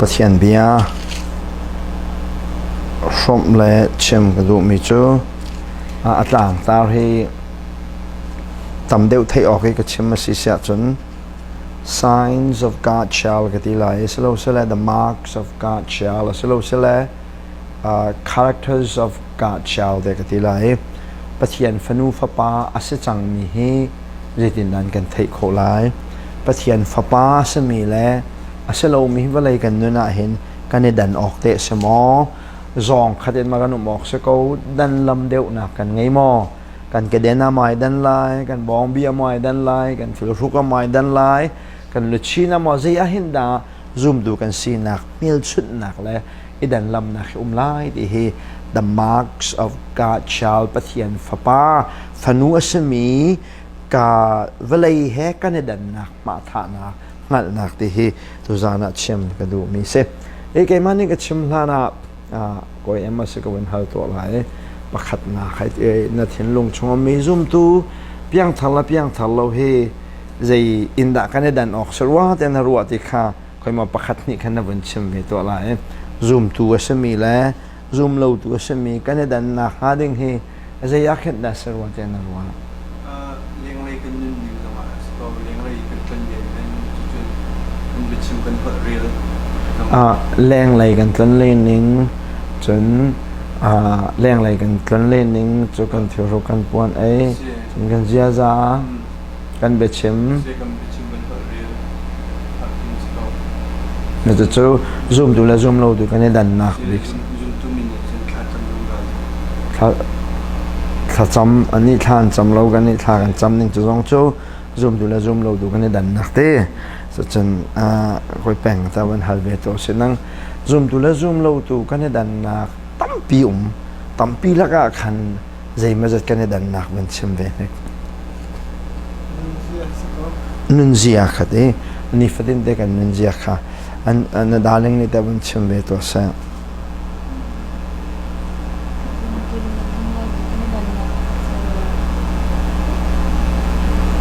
Pathian bia hrawmh le chim ka duhmi cu a tlangtar hi tam deuh theih awk i ka chim a si siah cun Signs of God shall ka ti lai. Silosile the marks of God shall silosile characters of God shall te ka ti lai. Pathian fanu fapa a si cangmi hi zeitindah kan theih khawh lai? Pathian fapa a simi le a si lomi vawlei kan nun ah hin kan i dan awk te a si maw? Zawng khat in ma kan um awk si ko dan lam deuhnak kan ngei maw? Kan keden a mai dan lai, kan bawngbi a mai dan lai, kan thilhruk a mai dan lai, kan luchin a maw zei ah hin dah zumtu kan sinak hmelchunhnak le i dan lamnak hi um lai ti hi the marks of God shall Pathian fapa fanu a simi ka vawlei he kan i dannak hmathahnak hngalhnak ti hi tuzan ah chim ka duhmi si. I keimah nih ka chim hlan ah kawi em a si ka vun hal tuah lai. Pakhatnak hai na thinlung chung mi zumtu piangthar le piangthar lo hi zei in dah kan i dan awk si rua te na ruah ti kha khoima pakhat hnih khan na vun chim ve tuah lai. Zumtu a simi le zum lotu a simi kan i dannak hnga ding hi zei ah khin dah si rua te na ruah? Lenglei kan nun ning zongah a si ko. Lenglei kan tlonlen in cucun kan biachim kan holh rel. Lenglei kan tlonlen ning cun lenglei kan tlonlen ning cu kan thilhruk kan puan ei cun kan ziaza kan biachim kan biachim kan holh rel si ko. Cucu zumtu le zumlotu kan i dannak bik. Zumtu min nih cun thlacam zungzal. Thlacam an nih thla an cam lo kan nih thla kan cam ning cu zong cu zumtu le zumlotu kan i dannak te. Cucun koi peng ta van hal ve to si nang zumtu le zumlotu kan i dannak tampi um tampi lakah khan zeimazat kan i dannak van chim ve hnik. Nunzia khat i nifatin te kan nunzia kha na darling nih teh van chim ve tuah seh.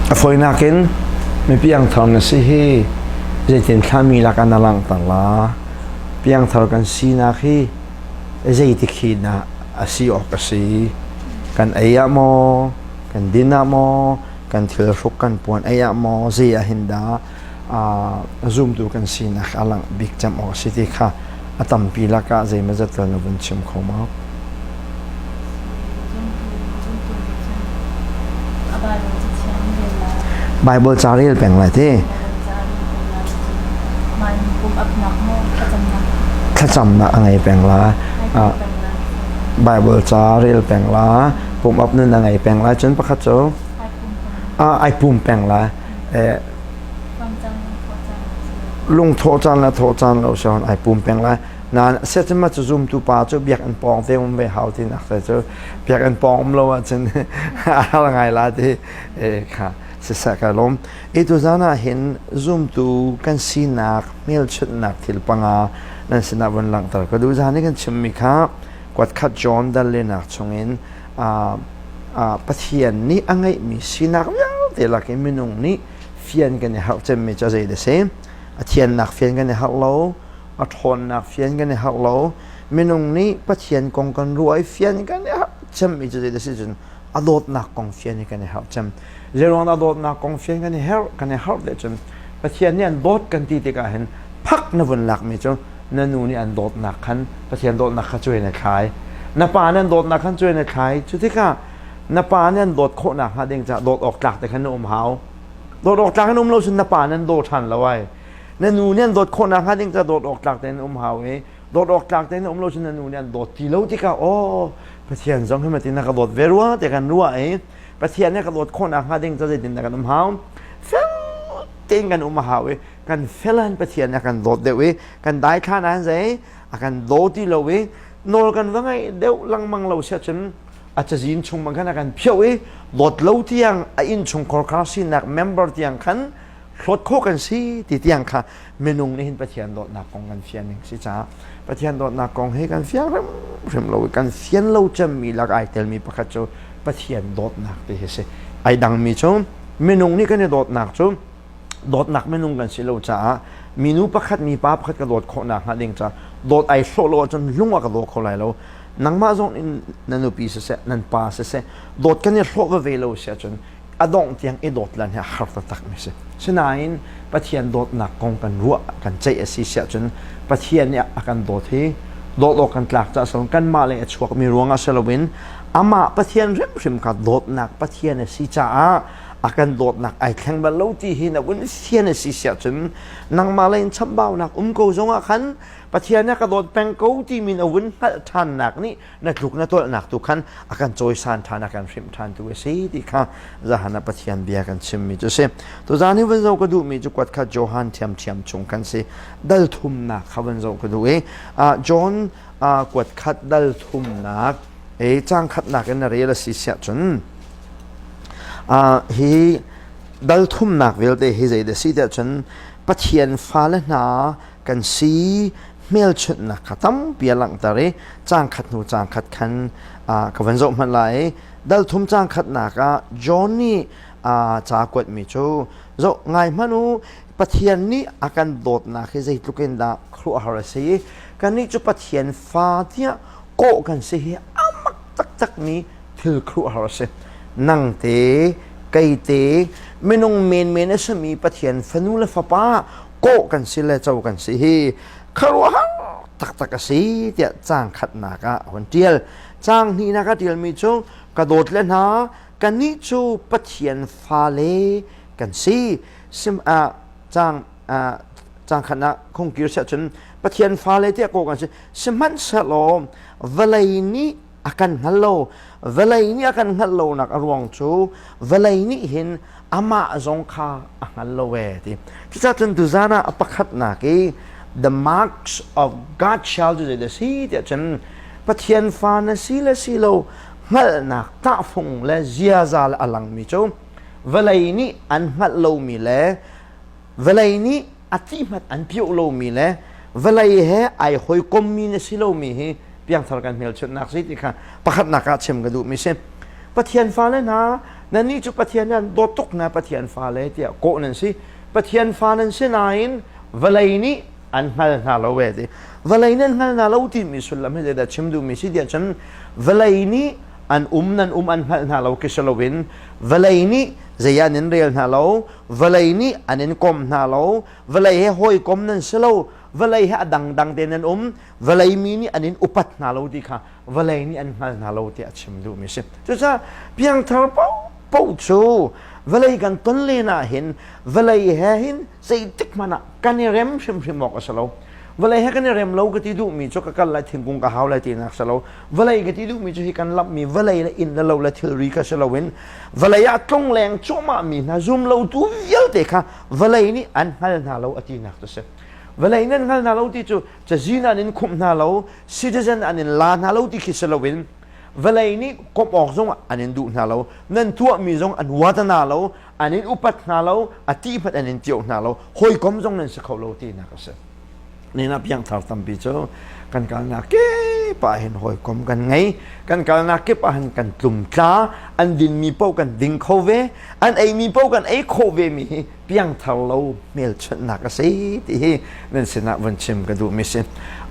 A fawinak in mi piangthar na si hi zeitin thlami lakah na langhter la. Piangthar kan sinak hi zeitik hi dah a si awk a si? Kan ei ah maw? Kan din ah maw? Kan thil hruk kan puan ei ah maw? Zei ah hin dah zumtu kan sinak a langh bik cem awk a si ti kha a tampi lakah zeimawzat tal na vun chim kho maw? Bible ca rel peng lai ti. Thlacamnak a ngei peng la. Bible ca rel peng la. Pum up nun a ngei peng la. Cun pakhat cu ai pum peng la. Lungthawh caan le thawh caan lo si ai pum peng lai. Nain siacun cu zumtu pa cu biakinn pawng te um ve hau ti nak te cu biakinn pawng um lo ahcun a har ngai la ti kha siseh ka lawm. I tuzan ah hin zumtu kan sinak hmelchunhnak thil panga nan sinah vun langhter ka duh. Zan i kan chimmi kha kuatkhat John Dallenak chungin Pathian nih a ngeihmi sinak vialte lak i minung nih fian kan i harh cemmi cu zei dah si? A thiannak fian kan i harh lo, a ṭhawnnak fian kan i harh lo. Minung nih Pathian kong kan ruah i fian kan i harh cemmi cu zei dah si cun a dawtnak kong fian hi kan i harh cem. Zeiruang dah dawtnak kong fian kan i herh kan i harh te cun Pathian nih an dawt kan ti tikah hin phak na vun lakmi cu na nu nih an dawtnak khan Pathian dawtnak kha cuai na thlai. Na pa nih an dawtnak khan cuai na thlai. Cu tikah na pa nih an dawt khawhnak hnga ding caah dawt awk tlak te khan na um hau. Dawt awk tlak in um lo cun na pa nih an daw ṭhan lo ai. Na nu nih an dawt khawhnak hnga ding caah dawt awk tlak tein um hau i dawt awk tlak tein um lo cun na nu nih an dawt ti lo tikah aw Pathian zong hi matin na ka dawt ve rua ti kan ruah i Pathian nih ka dawt khawhnak hnga ding ca zeitin dah kan um hau? Fel tein kan um a hau i kan fel Pathian nih a kan dawt deuh i kan daithlan ah zei a kan daw ti lo i nawl kan va ngaih deuh lengmang lo siah cun a cazin chung bang khan a kan phioh i dawt lo tiang a innchung khorkhar sinak member tiang khan hlawt khawh kan si ti tiang kha minung nih hin Pathian dawtnak kong kan fian ning si caah Pathian dawtnak kong hi kan fiang hrimhrim lo i kan fian lo cemmi lak ai telmi pakhat cu Pathian dawtnak ti hi si. Ai dangmi cu minung nih kan i dawtnak cu dawtnak minung kan si lo caah Minu pakhat mipa pakhat ka dawt khawhnak hnga ding ca dawt ai hlawh lo ahcun lung a ka daw kho lai lo. Nangmah zong in na nupi siseh, nan pa siseh, dawt kan i hlawh veve lo si ahcun a dongh tiang i dawt lan hi a har taktak mi si. Sinain Pathian dawtnak kong kan ruah kan ceih a si si ahcun Pathian nih a kan dawt hi dawt awk kan tlak caah si kanmah lei a chuakmi ruangah si loin amah Pathian hrimhrim kha dawtnak Pathian a si caah a kan dawtnak ai thleng bal lo ti hi na vun fian a si si ahcun nangmah lei in chambaunak um ko zongah khan Pathian nih a ka dawt peng ko timi na vun hngalh ṭhannak nih na tluk na tolhnak tu khan a kan cawisan ṭhan a kan hrimh ṭhan tu a si ti kha zahan ah Pathian bia kan chimmi cu si. Tuzaan hi vun zoh ka duhmi cu kuat kha Johan ṭhiamṭhiam chung kan si. Dal thumnak kha vun zoh ka duh i John kuat khat dal thumnak e cang khatnak in na rel a si siah cun hi dal thumnak vialte hi zei dah si tiah cun Pathian fale hna kan si hmelchunhnak kha tampi a langhter i caang khat hnu caang khat khan ka van zoh hmanh lai. Dal thum caang khatnak ah John nih ca kuatmi cu zoh ngai hmanh u Pathian nih a kan dawtnak hi zeitluk in dah khuaruahhar a si i kannih cu Pathian fa tiah kawh kan si hi a mak taktakmi thil khuaruahhar a si. Nang te kei te minung menmen a simi Pathian fanu le fapa kawh kan si le co kan si hi khuaruahhar taktak a si tiah caang khatnak ah a hun ṭial. Caang hnihnak a ṭialmi cu ka dawt le hna kannih cu Pathian fale kan si. Sim ah caang caang khatnak khungkir siah cun Pathian fale tiah kawh kan si. Sihmanhsehlaw vawlei nih a kan hngal lo. Vawlei nih a kan hngalh lonak a ruang cu vawlei nih hin amah zong kha a hngal lo ee ti. Cucaah cun tuzaan ah a pakhatnak i the marks of God shall cu zeidah si tiah cun Pathian fa na si le si lo hngalhnak tahfung le ziaza le a langmi cu vawlei nih an hngalh lomi le vawlei nih a tihmat an pioh lomi le vawlei he ai hawikommi na si lomi hi piangthar kan hmelchunhnak si ti kha pakhatnak ah chim ka duhmi si. Pathian fale hna, nannih cu Pathian nan dawt tuk hna Pathian fale tiah kawh nan si. Pathian fa nan si nain vawlei nih an hngal hna lo ve ti. Vawlei nih an hngal hna lo timi sullam hi zeidah chim duhmi si tiah cun vawlei nih an um nan um an hngalh hna lo khi si loin vawlei nih zei ah nan rel hna lo vawlei nih an in kom hna lo vawlei he hawikom nan si lo vawlei he a dangdang te nan um vawlei mi nih an in upat hna lo ti kha vawlei nih an hngal hna lo tiah a chim duhmi si. Cucaah piangthar paohpaoh cu vawlei kan ton len ah hin vawlei he hin zeitik hmanh ah kan i rem hrimhrim awk a si lo. Vawlei he kan i rem lo ka ti duhmi cu ka kal lai thingkung ka hau lai tinak si lo. Vawlei ka ti duhmi cu hi kan lamhmi vawlei le inn le lo le thilri kha si loin vawlei ah tlongleng cuahmahmi hna zumlotu vialte kha vawlei nih an hngal hna lo a tinak cu si. Vawlei nan hngal hna lo ti cu cazin an in khumh hna lo, citizen an in la hna lo ti khi si loin vawlei nih komh awk zong an in duh hna lo, nan tuahmi zong an huat hna lo, an in upat hna lo, a ti hmanh an in tioh hna lo, hawikom zong nan si kho lo tinak a si. Nina piangthar tampi cu kan kalnak kip ah hin hawikom kan ngei, kan kalnak kip ah hin kan tlumtla, an dinmi paoh kan ding kho ve, an eimi paoh kan ei khawh ve mi hi piangthar lo hmelchunhnak a si ti hi nan sinah vun chim ka duhmi si.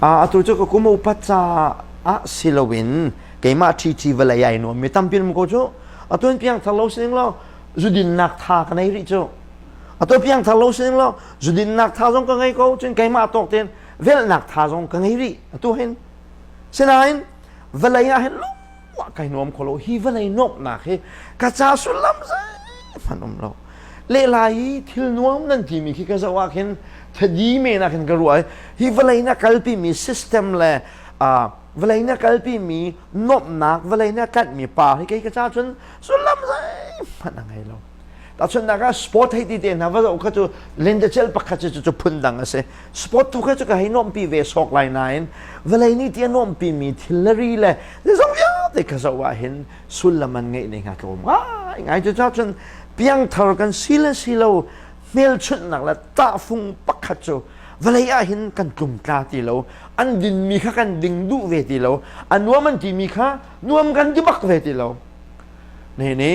Atu cu ka kum upat caah si loin keimah ṭhiṭhi vawlei ai nuammi tampi um ko cu. Atu in piangthar lo sining law zudinnak tha ka nei rih cu. Atu piangthar lo sining law zudinnak tha zong ka ngei ko cun keimah tawk tein velhnak tha zong ka ngei rih atu hin. Sinain vawlei ah hin lungwah kai nuam kho lo. Hi vawlei nuamhnak hi ka ca sullam zeihmanh um lo. Lehla i thil nuam nan timi khi ka zoh ah khin thadi men ah khin ka ruah i hi vawlei na kalpimi system le vawlei na kalpimi nuamhnak vawlei na tlanhmi pa hi kei ka ca cun sullam zeihmanh a ngei lo. Tahchunhnak ah sport hei ti te hna va zoh kha cu lentecel pakhat cu cu phun dang a si. Sport tu kha cu ka hei nuamhpi ve sawk lai nain vawlei nih ti a nuamhpimi thil le ri le zeizong vialte kha zoh ah hin sullam an ngeih ning a tlawm ngai ngai. Cucaah cun piangthar kan si le si lo hmelchunhnak le tahfung pakhat cu vawlei ah hin kan tlumtla ti lo an dinmi kha kan ding duh ve ti lo a nuam an timi kha nuam kan ti bak ve ti lo ne ne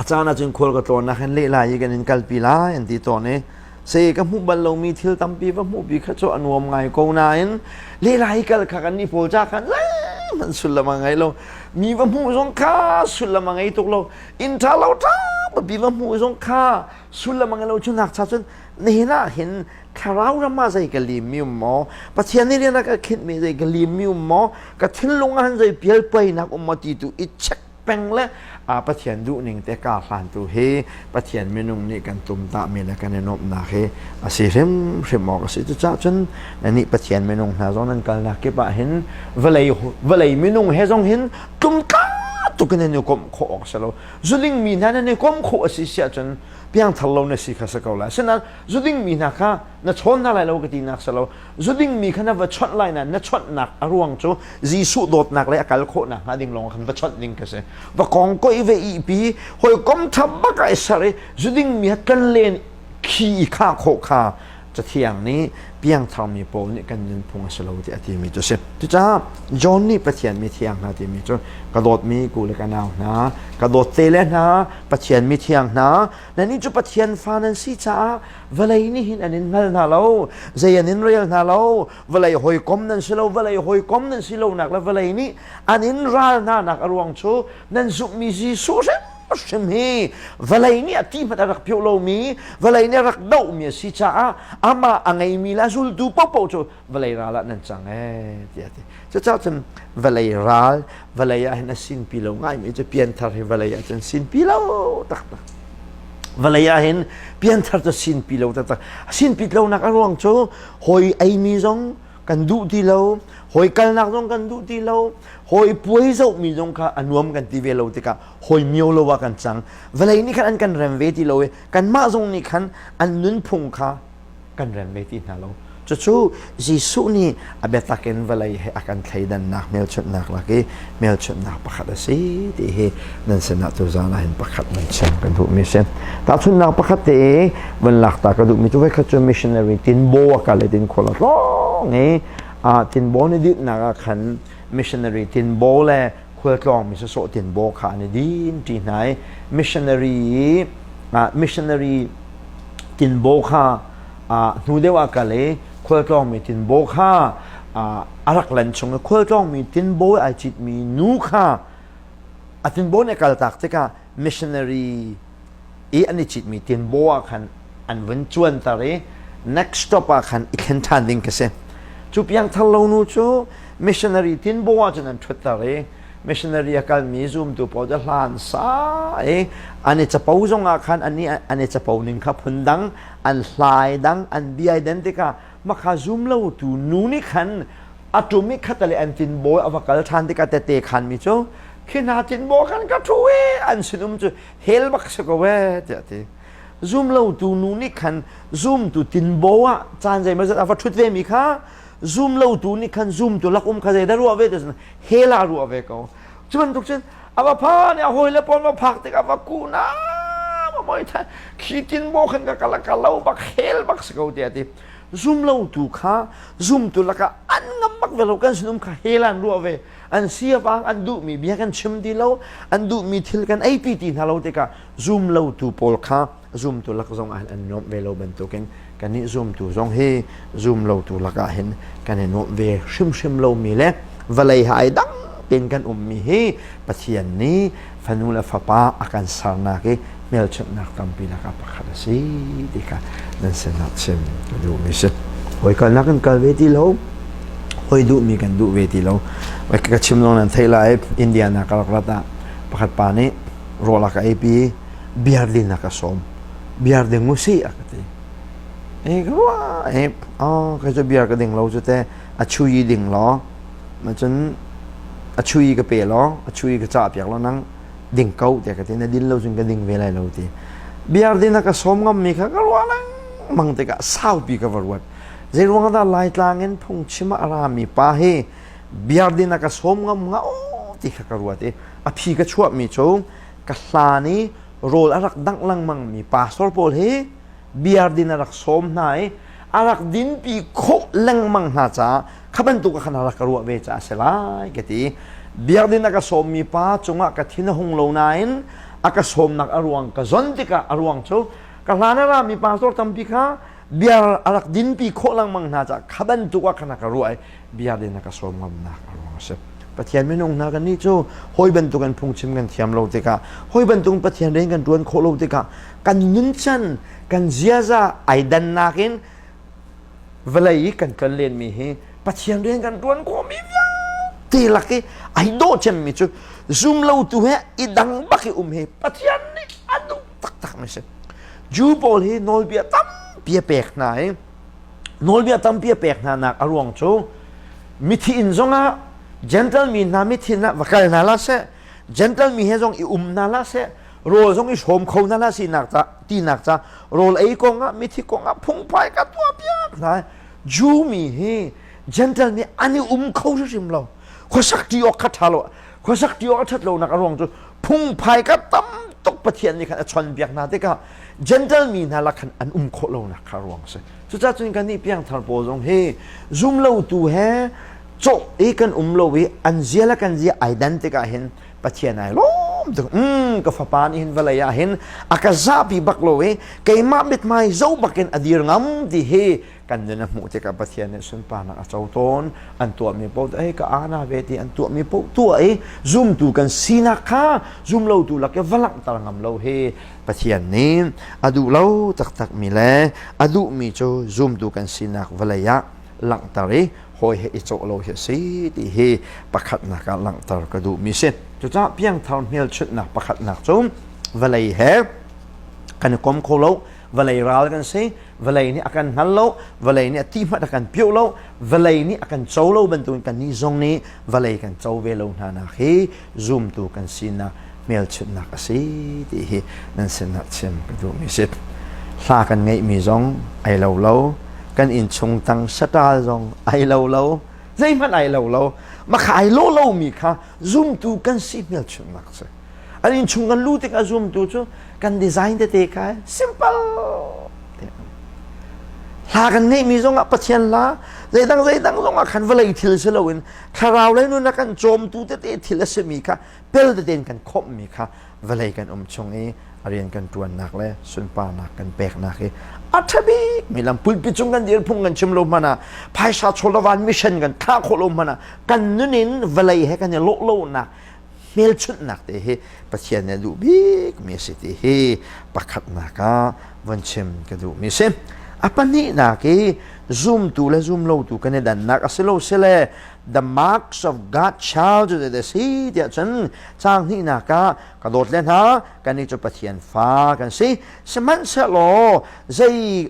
a caan ahcun khual ka tlawn nak hin lehla i kan in kalpi lai an ti tawn i. Se ka hmuh bal lomi thil tampi va hmuh bi kha cu a nuam ngai ko nain lelai kal kha kan nih pawl ca khan zeihmanh sullam a ngei lo. Mi va hmuh zong kha sullam a ngei tuk lo. Inn ṭha lo ṭha papi va hmuh zong kha sullam a ngei lo. Cu nak cha cun nihin ah hin thlarau ram ah zei ka lim mi um maw? Pathian nih rian a ka khinh mi zei ka lim mi um maw? Ka thinlung ah hin zei pialpainak um maw ti tu i check peng le Pathian duhning te ka hlan tu hi Pathian minung nih kan tumtah mi le kan i nuamhnak hi a si hrimhrim awk a si. Cucaah cun nih Pathian minung hna zong nan kalnak kip ah hin vawlei vawlei minung he zong hin tlumtla tuk in nan i komh khawh awk a si lo. Zuling mi hna nan i komh khawh a si si ahcun piangthar lo na si kha si ko lai. Asinain zuding mi hna kha na chawn hna lai lo ka tinak si lo. Zuding mi kha na va chawnh lai na na chawnhnak a ruang cu Jesuh dawtnak le a kal khawhnak hnga ding lawng khan va chawnh ding ka si. Va kong koi ve i pi hawi kom tha bak ai ser i zuding mi ha tlan len khi i kha khawh kha Cathiang nih piangthar mi pawl nih kan nunphung a si lo ti a timi cu a si. Cucaah John nih Pathian mi thiang hna timi cu ka dawtmi ku le ka nau hna, ka dawt te le hna, Pathian mi thiang hna, nannih cu Pathian fa nan si caah vawlei nih hin an in hngal hna lo, zei an in rel hna lo, vawlei hawikom nan si lo, vawlei hawikom nan si lonak le vawlei nih an in ral hna nak a ruang cu nan zumhmi Jesuh hrimhrim hi vawlei nih a ti hmanh a rak pheuh lomi, vawlei nih a rak dohmi a si caah amah a ngeimi le a zultu paohpaoh cu vawlei ral ah nan cang ee tiah a ti. Cucaah cun vawlei ral, vawlei ah hin a sinpi lo ngaimi cu pianthar hi vawlei ah cun sinpi lo taktak. Vawlei ah hin pianthar cu sinpi lo taktak. Sinpi lonak a ruang cu hawi eimi zong kan duh ti lo, hawi kalnak zong kan duh ti lo, hawi puai zohmi zong kha a nuam kan ti ve lo tikah hawi mio lo ah kan cang. Vawlei nih khan an kan rem ve ti lo i kanmah zong nih khan an nunphung kha kan rem ve ti hna lo. Cucu Jesuh nih a biatak in vawlei he a kan thleidannak hmelchunhnak lak i hmelchunhnak pakhat a si ti hi nan sinah tuzaan ah hin pakhat nan chim kan duhmi si. Tahchunhnak pakhat te i van lak ta ka duhmi cu voikhat cu missionary Tinbaw a kal i Tinkhua la tlawng i Tinbaw ni dinhnak ah khan missionary Tinbaw le khualtlawngmi sawsawh Tinbaw kha an i din ṭi hna i missionary missionary Tinbaw kha hnu deuh ah kal i khualtlawngmi Tinbaw kha a rak lan chung i khualtlawngmi Tinbaw ai citmi nu kha a Tinbaw nih a kaltak tikah missionary i an i citmi Tinbaw ah khan an vun cuanter i next stop ah khan i thlen ṭhan ding ka si. Cu piangthar lo nu cu missionary Tinbaw ah cun an ṭhutter i missionary a kalmi zumtu pawl cu hlan sa i an i capo zong ah khan an i an i capo ning kha phundang an hlai dang an biai den tikah makha zum lo tu nu nih khan a tum i khatale an tin bawi a va kal ṭhan tikah tete khan mi cu khi hna tin baw khan ka ṭhu i an sinum cu hell bak si ko e tiah ti zum lo tu nu nih khan zumtu tin bo ah caan zeimawzat a va ṭhut ve mi kha zum lo tu nih khan zumtu lak um kha zei dah ruah ve ti hell ah ruah ve ko cu bantuk cun a va phan i a hawile pawl va phak tik a va kun a moi than khi tin bo khan ka kala ka lo bak hell bak si ko tiah ti zum lo tu kha zumtu lakah an ngam bak ve lo kan sinum kha hell an ruah ve an si avang an duhmi bia kan chim ti lo an duhmi thil kan ei pi ti hna lo tikah zum lo tu pawl kha zumtu lak zong ah an nuamh ve lo bantukin kannih zumtu zong hi zum lotu lakah hin kan i nuamh ve hrimhrim lomi le vawlei ha ai dang tein kan ummi hi Pathian nih fanu le fapa a kan sernak i hmelchunhnak tampi lakah pakhat a si ti kha nan sinah chim ka duhmi si. Hawi kalnak kan kal ve ti lo, hawi duhmi kan duh ve ti lo. Ka chim zong nan theih lai India na ka rak rat ah pakhat pa nih rawl a ka eipi biar din a ka sawm biar ding u si a ka ti e ka ruah e oh ka cu biar ka ding lo cu te a chui ding law ma cun a chui ka pe law a chui ka cah piak law nang ding ko tiah ka ti na din lo cun ka ding ve lai lo ti biar din a ka sawm ngam mi kha ka ruah lengmang tikah saupi ka va ruat zei ruang dah laitlang in phungchim ah a rami pa hi biar din a ka sawm ngam nga o ti kha ka ruat i a phi ka chuah mi cu ka hlan i rawl a rak dangh lengmang mi pastor pawl hi biar din a rak sawm hna i a rak dinpi khawh lengmang hna caah kha bantuk ah khan a rak ka ruah ve caah a si lai ka ti. Biar din a ka sawmmi pa cungah ka thin a hung lo nain a ka sawmnak a ruang ka zon tikah a ruang cu ka hlan a rami pastor tampi kha. Bia a rak dinpi khawh lengmang hna caah kha bantuk ah khan a ka ruah i bia din a ka sawm ngamnak a ruang a si. Pathian minung hna kan nih cu hawi bantuk in phungchim kan thiam lo tikah hawi bantuk Pathian rian kan ṭuan khawh lo tikah kan nuncan kan ziaza ai dannak in vawlei i kan tlonlenmi hi Pathian rian kan ṭuan khawhmi vialte lak i ai dawh cemmi cu zumlotu he i dang bak i um hi Pathian nih a duh taktakmi si. Jew pawl hi nawlbia tampi a pek hna i nawlbia tampi a pek hna nak a ruang cu mithi inn zongah Gentle mi hna mithi ah va kal hna la seh Gentle mi he zong i um hna la seh rawl zong i hrawm kho hna la sinak ca tinak ca rawl ei kong ah mithi kong ah phungphai ka tuah piak hna Jew mi hi Gentle mi an i um kho hrimhrim lo khuasak ṭi awk kha ṭha lo khuasak ṭi awk a ṭhat lonak a ruang cu phungphai ka tam tuk Pathian nih khan a chawnbiak hna tikah Gentle mi hna lak khan an um khawh lonak kha ruang a si cucaah cun kannih piangthar pawl zong hi zumlotu he cawh i kan um lo i an zia le kan zia ai dan tikah hin Pathian ai lawm tuk ka fapa nih hin vawlei ah hin a ka zahpi bak lo i keimah mithmai zo bakin a dir ngam ti hi kan nun a hmuh tikah Pathian nih sunparnak a co tawn an tuahmi paoh ei ka ana ve ti an tuahmi paoh tuah i zumtu kan sinak kha zumlotu lak i va langhter ngam lo hi Pathian nih a duh lo taktak mi le a duhmi cu zumtu kan sinak vawlei ah langhter i hawi he i cawh lo hi a si ti hi pakhatnak ah langhter ka duhmi si cucaah piangthar hmelchunhnak pakhatnak cu vawlei he kan i kom kho lo vawlei ral kan si vawlei nih a kan hngal lo vawlei nih a ti hmanh a kan pioh lo vawlei nih a kan co lo bantukin kannih zong nih vawlei kan co ve lo hna nak hi zumtu kan sinak hmelchunhnak a si ti hi nan sinah chim ka duhmi si hla kan ngeihmi zong ai lo lo kan innchung tang saṭal zong ai lo lo zeihmanh ai lo lo makha ai lo lomi kha zumtu kan si hmelchunhnak si An innchung kan luh tikah zumtu cu kan design tete kha simple. Hla kan ngeihmi zongah Pathian hla, zeidang zeidang zongah khan vawlei thil si loin thlarau lei nun a kan cawmtu tete thil a simi kha pel tete in kan khawmhmi kha vawlei kan um chung i a rian kan ṭuannak le sunparnak kan peknak hi a ṭha bikmi lam pulpit cung kan dir phung kan chim lo hmanh ah phaisa chawlawvan mission kan thlah khawh lo hmanh ah kan nun in vawlei he kan i lawh lonak hmelchunhnak te hi Pathian nih a duh bikmi a si ti hi pakhatnak ah von chim ka duhmi a si. A pahnihnak i zumtu le zumlotu kan i dannak a si lo sile the marks of God child cu a si tiah cun caang hnihnak ah ka dawt le hna kannih cu Pathian fa kan si sihmanhsehlaw zei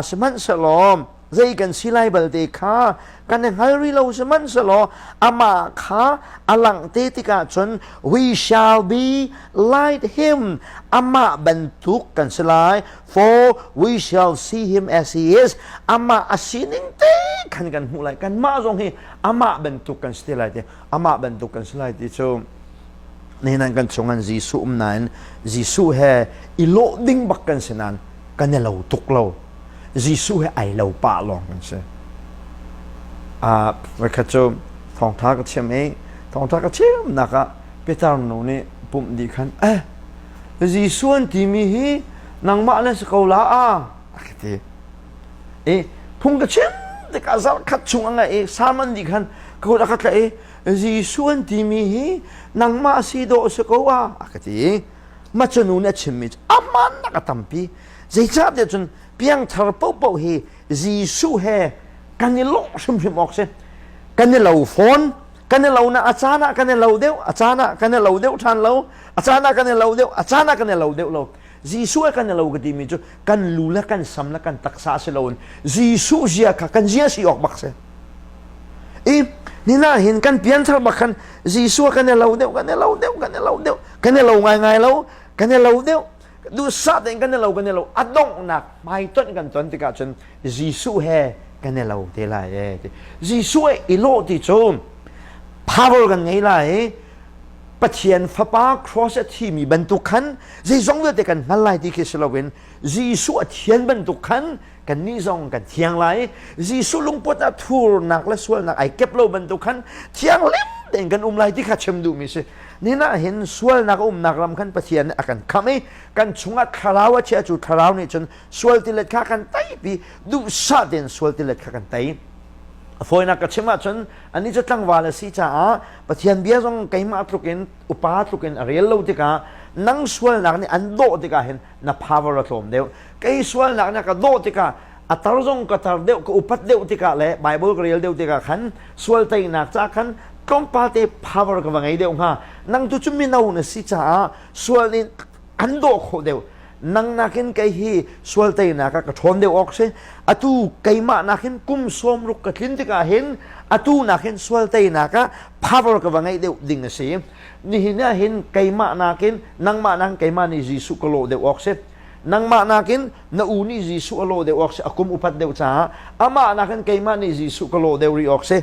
sihmanhsehlaw zei kan si lai balte kha kan i hngal rih lo sihmanhsehlaw amah kha a langh te tikah cun we shall be like him amah bantuk kan si lai for we shall see him as he is amah a sining te khan kan hmuh lai kanmah zong hi amah bantuk kan si te lai ti amah bantuk kan si lai ti cu nihin kan chung an Jesuh um nain Jesuh he i lawh ding bak kan si nain kan i lo tuk lo Jesuh he ai lo pah lawng kan si. Voikhat cu thawngṭha ka chim i thawngṭha ka chimnak ah Peter nu nih pumh dih khan eh Jesuh an timi hi nangmah na si ko la a a ka ti. I phung ka chim tikah zarh khat chung a ngaih i sermon dih khan ka kut a ka tlaih i Jesuh an timi hi nangmah si dawh si ko a a ka ti i mah cu nu nih a chimmi cu a hmaannak a tampi. Zeicahtiah cun piangthar paohpaoh hi Jesuh he kan i lawh hrimhrim awk si. Kan i lo fawn, kan i lo na a caan ah kan i lo deuh, a caan ah kan i lo deuh ṭhan lo, a caan ah kan i lo deuh, a caan ah kan i lo deuh lo. Jesuh he kan i lo ka timi cu kan lu le kan sam le kan taksa si loin Jesuh zia kha kan zia si awk bak si. I nina hin kan pianthar bak khan Jesuh kan i lo deuh, kan i lo deuh, kan i lo deuh, kan i lo ngaingai lo, kan i lo deuh. Duhsah tein kan i lo kan i lo a donghnak hmaitonh kan ton tikah cun Jesuh he kan i lo te lai e ti. Jesuh he i lawh ti cu power kan ngei lai i Pathian fapa cross a thimi bantuk khan zeizong vialte kan hngal lai ti khi si loin Jesuh a thian bantuk khan kannih zong kan thiang lai. Jesuh lungput ah thurnak le sualnak ai kep lo bantuk khan thianghlim. tein kan um lai ti kha chim duhmi si. Nihin ah hin sualnak a umnak ram khan Pathian nih a kan khamh i kan chungah thlarau a chia cu thlarau nih cun sual tilet kha kan teipi duhsah tein sual tilet kha kan tei. A fawinak ka chim ahcun anih cu tlangval a si caah Pathian bia zong keimah tluk in upa tluk in a rel lo tikah nang sualnak nih an dawh tikah hin na power a tlawm deuh. Kei sualnak nih a ka dawh tikah a tar zong ka tar deuh ka upat deuh tikah le Bible ka rel deuh tikah khan sual teinak ca khan tlawmpal te power ka va ngei deuh hnga. Nang tu cu mino na si caah sual nih an dawh khawh deuh. Nang nakin kei hi sual teinak ah ka ṭhawn deuh awk si. Atu keimah nakin kum 60 ka tlin tikah hin atu nakin sual teinak ah power ka va ngeih deuh ding a si. Nihin ah hin keimah nakin nangmah nakin keimah nih Jesuh ka lawh deuh awk si. Nangmah nakin na u nih Jesuh a lawh deuh awk si a kum upat deuh caah amah nakin keimah nih Jesuh ka lawh deuh rih awk si.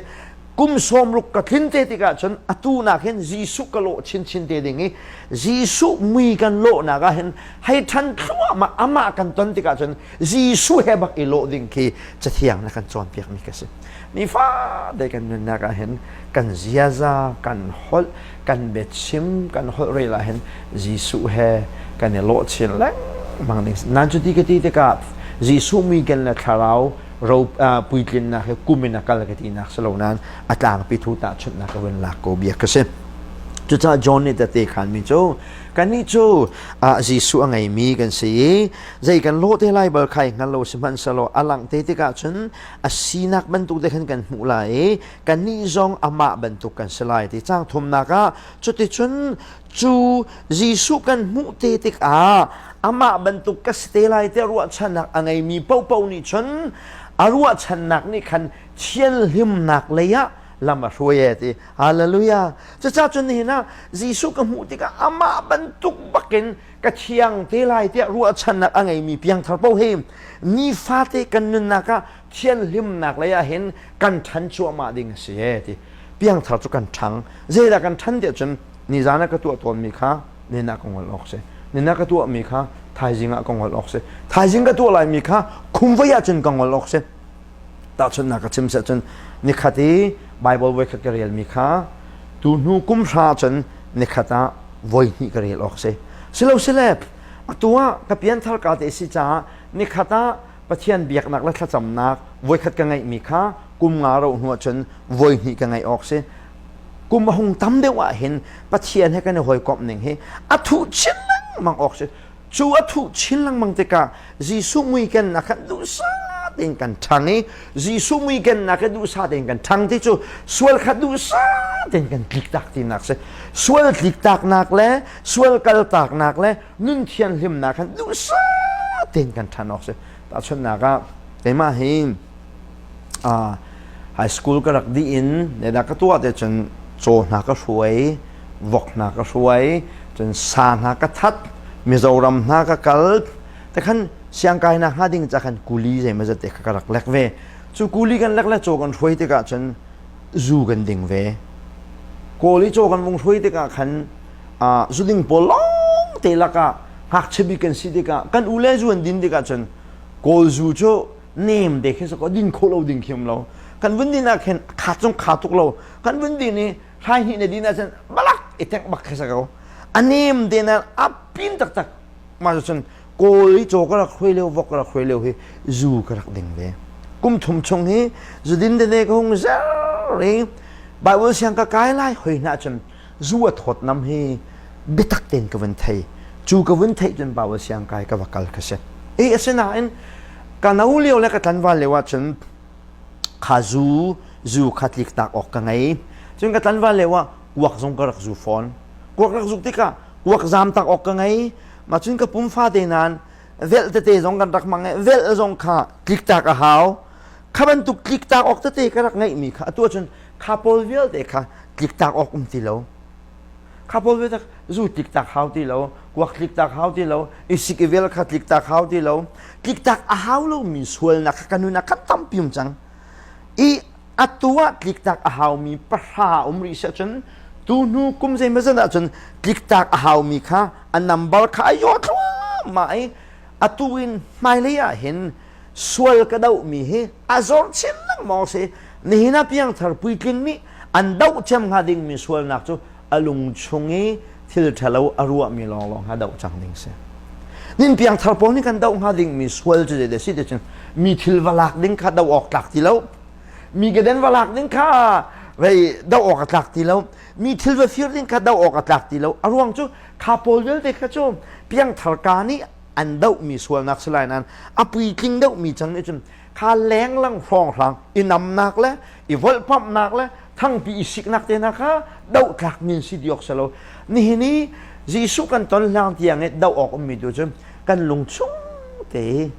Kum 60 ka tlin te tikah cun atu nak hin Jesuh ka lawh chinchin te ding i Jesuh mui kan lawhnak ah hin hei ṭhan thluahmah amah kan ton tikah cun Jesuh he bak i lawh ding khi cathiang na kan cawnpiakmi ka si. Nifate kan nunnak ah hin kan ziaza, kan holh, kan biachim, kan holh rel ah hin Jesuh he kan i lawh chin lengmang ding. Nan cuti ka ti tikah Jesuh mui ken le thlarau ro puitlinnak hi kum in a kal ka tinak si lo nain a tlangpi thu tahchunhnak ka vun lak ko bia ka si. Cucaah John nih tete khanmi cu kannih cu Jesuh a ngeimi kan si i zei kan lawh te lai bal khai hngal lo sihmanhsehlaw a langh te tikah cun a sinak bantuk te khan kan hmuh lai i kannih zong amah bantuk kan si lai ti cang thumnak ah cuticun cu Jesuh kan hmuh te tikah amah bantuk ka si te lai tiah ruahchannak a ngeimi paohpaoh nih cun a ruahchannak nih khan thianhlimnak lei ah lam a hruai e ti hallelujah cucaah cun nihin ah Jesuh ka hmuh tikah amah bantuk bakin ka thiang te lai tiah ruahchannak a ngeimi piangthar paoh hi nifate kan nunnak ah thianhlimnak lei ah hin kan ṭhan cuahmah ding a si e ti piangthar cu kan ṭhang zeidah kan ṭhan tiah cun nizan ah ka tuah tawnmi kha nin ah ka ngol awk si nin ah ka tuahmi kha thaizing ah ka ngol awk si thaizing ka tuah laimi kha khumvei ah cun ka ngol awk si tahchunhnak ka chim seh cun nikhat i Bible voikhat ka relmi kha tu hnu kum hra cun nikhat ah voi hnih ka rel awk si silo sile atu ah ka pianthar ka te si caah nikhat ah Pathian biaknak le thlacamnak voikhat ka ngeihmi kha kum nga ro hnu ah cun voi hnih ka ngeih awk si kum a hung tam deuh ah hin Pathian he kan i hawikomh ning hi a thuh chin lengmang awk si cu a thuh chin lengmang tikah Jesuh muikennak khan duhsah tein kan ṭhang i Jesuh muikennak he duhsah tein kan ṭhang ti cu sual kha duhsah tein kan tliktak tinak si sual tliktaknak le sual kaltaknak le nun thianhlimnak khan duhsah tein kan ṭhan awk si tahchunhnak ah keimah hi High school ka rak dih in zeidah ka tuah te cun caw hna ka hruai, vok hna ka hruai, cun sa hna ka that, Mizoram hna ka kal. Te khan siangkainak hnga ding ca khan kuli zeimawzat te kha ka rak lek ve. Cu kuli kan lek le caw kan hruai tikah cun zu kan ding ve. Kawl i caw kan vung hruai tikah khan zuding pawl lawng te lakah ngakchia bik kan si tikah kan u le zu an din tikah cun kawl zu cu nem te khi sako din kho lo ding khi um lo kan vun din ah khin kha cung kha tuk lo kan vun din i hrai hnih na din ah cun balak i tek bak khi sako a nem te na a pin taktak ma cun kawl i caw ka rak hruai leo vok ka rak hruai leo hi zu ka rak ding ve kum thum chung hi zu din tete ka hung zer i Bible siang ka kai lai hoi hna cun zu a thawt nam hi biatak tein ka vun thei cu ka vun theih cun Bible siang kai ka va kal ka si e asinain ka no lio le ka tlanval lio ahcun kha zu zu kha tlik tak awk ka ngei cun ka tlanval lio ah kuak zong ka rak zu fawn kuak rak zuk tikah kuak zam tak awk ka ngei ma cun ka pum fa te nan velh tete zong kan rak hmang i velh zong kha tlik tak a hau kha bantuk tlik tak awk tete ka rak ngeihmi kha atu ahcun kha pawl vialte kha tlik tak awk um ti lo Kha pawl ve tak zu tliktak hau ti lo, kuak tliktak hau ti lo, i sik i vel kha tliktak hau ti lo. Tliktak a hau lomi sualnak kha ka nun ah kha tampi um cang. I atu ah tliktak a haumi pahra um rih seh cun tu hnu kum zeimawzat ah cun tliktak a haumi kha a number kha a yaw thluahmah i atu in hmailei ah hin sual ka dohmi hi a zor chin lengmang si nihin ah piangthar puitling nih. An doh cem hnga dingmi sualnak cu a lung chung i thil ṭhalo a ruahmi lawnglawng kha doh cang ding si. Nin piangthar pawl nih kan doh hnga dingmi sual cu zeidah si ti cun mi thil va lak ding kha doh awk tlak ti lo. Mi keden va lak ding kha vei doh awk a tlak ti lo. Mi thil va fir ding kha doh awk a tlak ti lo. A ruang cu kha pawl vialte kha cu piangthar ka nih an dohmi sualnak si lai nain a puitling deuhmi cang nih cun kha lenglang hrawnghrang i namnak le i volhpamhnak le thangpi i siknak te hna kha dohtlak min si ti awk si lo. Nihin i Jesuh kan ton hlang tiang i doh awk ummi tu cu kan lung chung te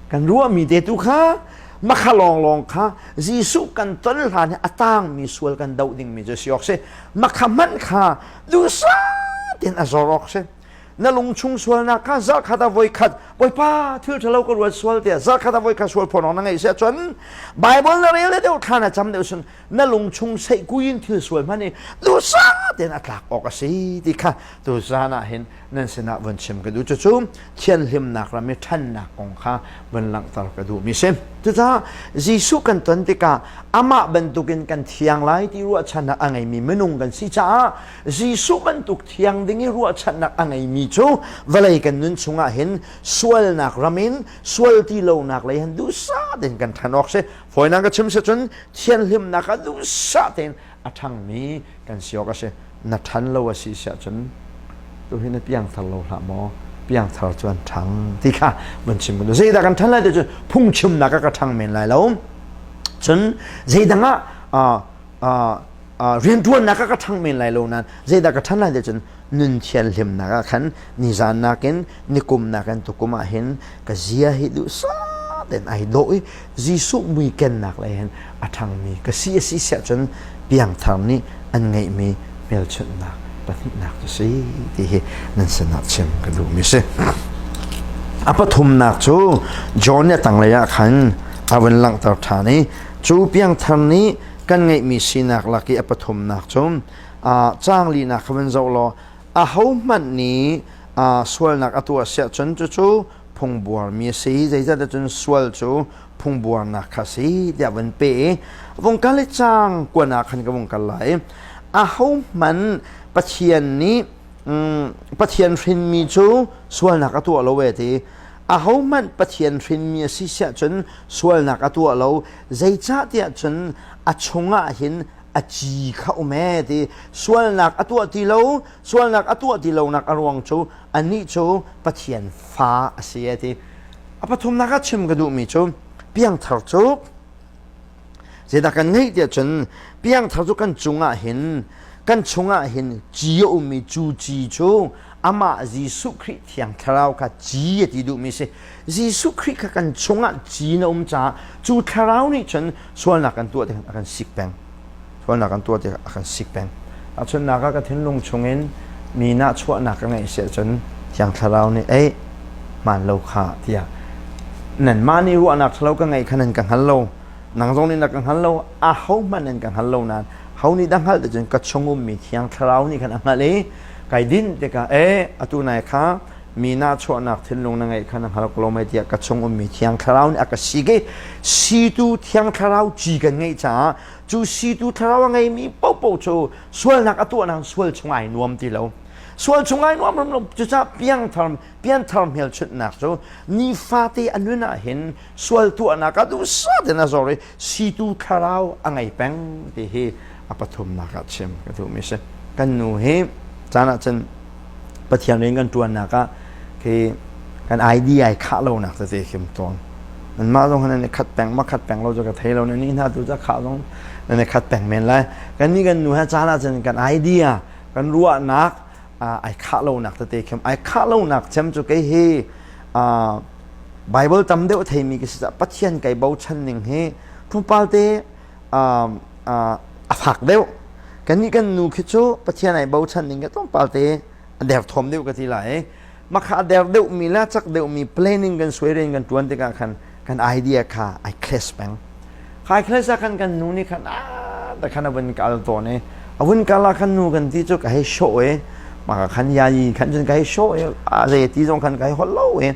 kan ruahmi te tu kha makha lawnglawng kha Jesuh kan ton hlan i a tangmi sual kan doh dingmi cu si awk si. Makha hmanh kha duhsah tein a zor awk si. Na lungchung sualnak kha zarhkhat ah voikhat Bawipa thil ṭhalo ka ruat sual tiah zarhkhat ah voikhat sual phawn awk na ngeih si ahcun Bible na rel deuh thla na cam deuh sun na lungchung seihkui in thil sual hmanh i duhsah tein a tlak awk a si ti kha tu zan ah hin nan sinah vun chim ka duh. Cucu thianhlimnak ram i ṭhannak kong kha vun langhter ka duhmi si. Cucaah Jesuh kan ton tikah amah bantukin kan thiang lai ti ruahchannak a ngeimi minung kan si caah Jesuh bantuk thiang ding i ruahchannak a ngeimi cu vawlei kan nun chungah hin sualnak ram in sual ti lonak lei hin duhsah tein kan ṭhan awk si. Fawinak ka chim si cun thianhlimnak ah duhsah tein a ṭhangmi kan si awk a si. Na ṭhan lo a si siah cun tuhi na piangthar lo hlah maw? Piangthar cu an ṭhang ti kha vun chim ka duh. Zeidah kan ṭhan lai ti cun phungchimnak ah ka ṭhang men lai lo. Cun zeidang ah rianṭuannak ah ka ṭhang men lai lo nain zeidah ka ṭhan lai ti cun nun thianhlimnak ah khan nizan nakin nikum nakin tukum ah hin ka zia hi duhsah tein ai dawh i Jesuh mui kennak lei hin a ṭhangmi ka si a si siah cun piangthar nih an ngeihmi hmelchunhnak pahnihnak cu si ti hi nan sinah chim ka duhmi si. A pathumnak cu John nih a tanglei ah khan a vun langhter ṭhan i cu piangthar nih kan ngeihmi sinak lak i a pathumnak cu caang linak kha van zoh law ahohmanh nih sualnak a tuah siah cun cucu phungbuarmi a si. Zeicahtiah cun sual cu phungbuarnak kha a si tiah van pe i vung kal i caang kuan ah khan ka vung kal lai. Ahohmanh Pathian nih Pathian hrinmi cu sualnak a tuah lo e ti. Ahohmanh Pathian hrinmi a si siah cun sualnak a tuah lo. Zeicahtiah cun a chungah hin a ci kha um ee ti. Sualnak a tuah ti lo, sualnak a tuah ti lonak a ruang cu anih cu Pathian fa a si ee ti. A pathumnak ah chim ka duhmi cu piangthar cu zeidah kan ngeih tiah cun piangthar cu kan cungah hin kan chungah hin ci a ummi cu ci cu amah Jesuh Khrih Thiang Thlarau kha ci a ti duhmi si. Jesuh Khrih kha kan chungah ci na um caah cu Thlarau nih cun sualnak kan tuah tikah a kan sik peng. Sualnak kan tuah tikah a kan sik peng. Ahchunnak ah ka thinlung chungin mi nahchuahnak ka ngeih si ahcun Thiang Thlarau nih ei hmaan lo kha tiah nanmah nih ruahnak ṭhalo ka ngeih kha nan ka hngal lo. Nang zong nih na ka hngal lo, ahohmanh nan ka hngal lo nain ho nih dah hngalh ti cun ka chung ummi Thiang Thlarau nih khan a hngalh i kai dinh tikah e atu nai kha mi nahchuahnak thinlung na ngeih kha na hngal ko lo mei tiah ka chung ummi Thiang Thlarau nih a ka sik i situ Thiang Thlarau ci kan ngeih caah cu situ Thlarau a ngeimi paohpaoh cu sualnak a tuahnak sual chung ai nuam ti lo. Sual chung ai nuam lo. Cucaah piangthar pianthar hmelchunhnak cu nifate a nun ah hin sual tuahnak ah duhsah tein a zor i situ thlarau a ngei peng ti hi a pathumnak ah chim ka duhmi si. Kan nu hi caan ah cun Pathian rian kan ṭuannak ah khi kan ID ai khah lonak tete khim tawn. Nanmah zong nan i khat peng ma khat peng lo cu ka thei lo. Nan nih hna tu cu khah zong nan i khat peng men lai. Kan nih kan nu he caan ah cun kan idea kan ruahnak ai khah lonak tete khim ai khah lonak cem cu kei hi Bible tam deuh theimi ka si caah Pathian kai bochan ning hi tlawmpal te a fak deuh. Kannih kan nu khi cu Pathian ai bochan ning ka tlawmpal te a derthawm deuh ka ti lai. Makha a der deuhmi le cak deuhmi planning kan suai rian kan ṭuan tikah khan kan idea kha ai clash peng. Khai clash ah khan kan nu nih khan ah ta khan a vun kal tawn i a vun kal ah khan nu kan ti cu ka hei show i maka khan yayi khan cun ka hei show i a zei ti zong khan ka hei holh lo i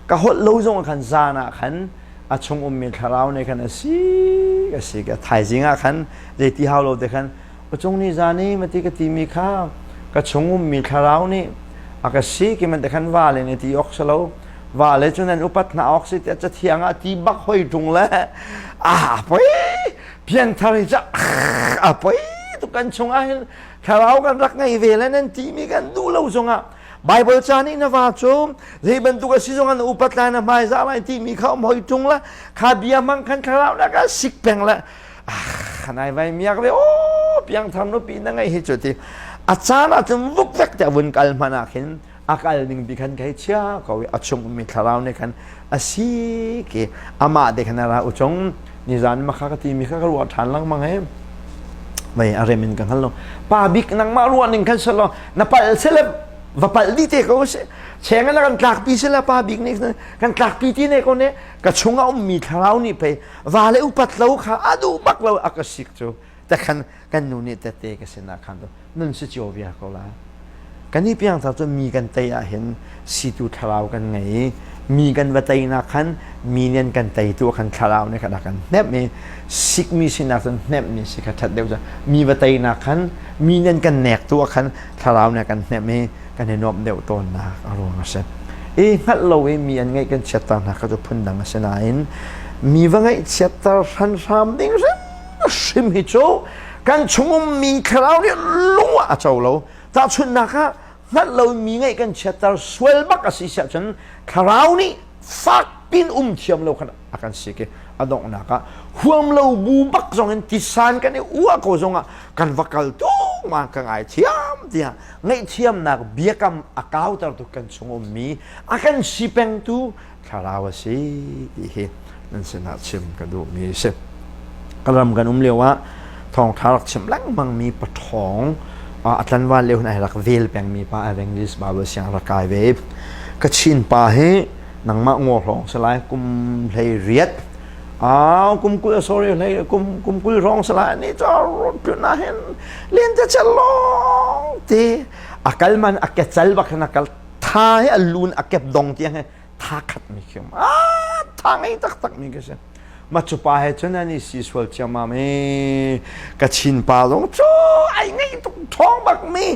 ka holh lo zong khan zan ah khan. A chung ummi thlarau nih khan a si a si ka thaizing ah khan zeiti hau lo te khan Pacung ni zan i mati ka timi kha ka chung ummi thlarau nih a ka si ki man te khan va le ne ti ok salo va le cu nan upat hna ok si tiah cathiang ah ti bak hoi ṭung le a poi pianthar hi ca a poi tu kan chung ah hin thlarau kan rak ngei ve le nan timi kan duh lo zongah Bible ca nih na va cu zei bantuk a si zong an upat lai na hmaizah lai timi kha um hoi ṭung la kha bia hmang khan thlarau na ka sik peng le ah nai vai miak ve o piangthar nupi na ngei hi cu ti a caan ah cun vukvek te vun kal hmanh ah khin a kal ning bi khan kai chia ko i a chung ummi thlarau nih khan a si ki amah te khan a ra uchung nizan ma kha ka ti mi kha ka ruah ṭhan lengmang he mei a rem in ka hngal lo pa bik nangmah ruah ning khan selo na pal sele va pal di te ko se cheng na kan tlak pi sela pa bik nih kan tlak pi ti ne ko ne ka chung a ummi thlarau nih pei va le upat lo kha a duh bak lo a ka sik cu te khan kan nu nih tette ka sinah khan nun si cio viar ko la kan i piangthar cu mi kan tei ah hin situ thlarau kan ngei i mi kan va teinak khan mi nih an kan teitu khan thlarau nih khan a kan hnemh i sikmi sinak cun hnemhmi si kha ṭhat deuh cu mi va teinak khan mi nih an kan nektu ah khan thlarau nih a kan hnemh i kan i nuamh deuh tawnnak a ruang a si. I hngalh lo i mi an ngaih kan chiatter hna kha cu phundang a si nain mi va ngaihchiatter hranhram ding hrimhrim hi cu kan chung ummi thlarau nih lung ah a co lo. Tahchunhnak ah hngalh lo mi ngaih kan chiatter sual bak a si siah cun thlarau nih fak pin um thiam lo khan a kan sik i a donghnak ah huam lo bu bak zong in tisan kan i uah ko zong ah kan va kal tung ma ka ngaithiam tiah ngaihthiamnak biakam a kautertu kan chung ummi a kan si pengtu thlarau a si ti hi nan sinah chim ka duhmi a si. Ka ram kan um lio ah thawngṭha rak chim lengmang mi paṭhawng a tlanval lio hin ai rak vel pengmi pa Evangelist Bible siang rak kai ve. Ka chin pa hi nangmah ngaw hlawng si lai kum hlei riat Ah, kum 20 sorry hlei kum kum 20 hrawng sala ni cho na hin len te chel long te akal man a ke chal bak na kal tha he a lun a kep dong tiang he tha khat mi khium ah tha ngei tak tak mi ke se ma chu pa he chun ani si sual chiam ma me ka chin pa zong chu ai ngei tuk thong bak mi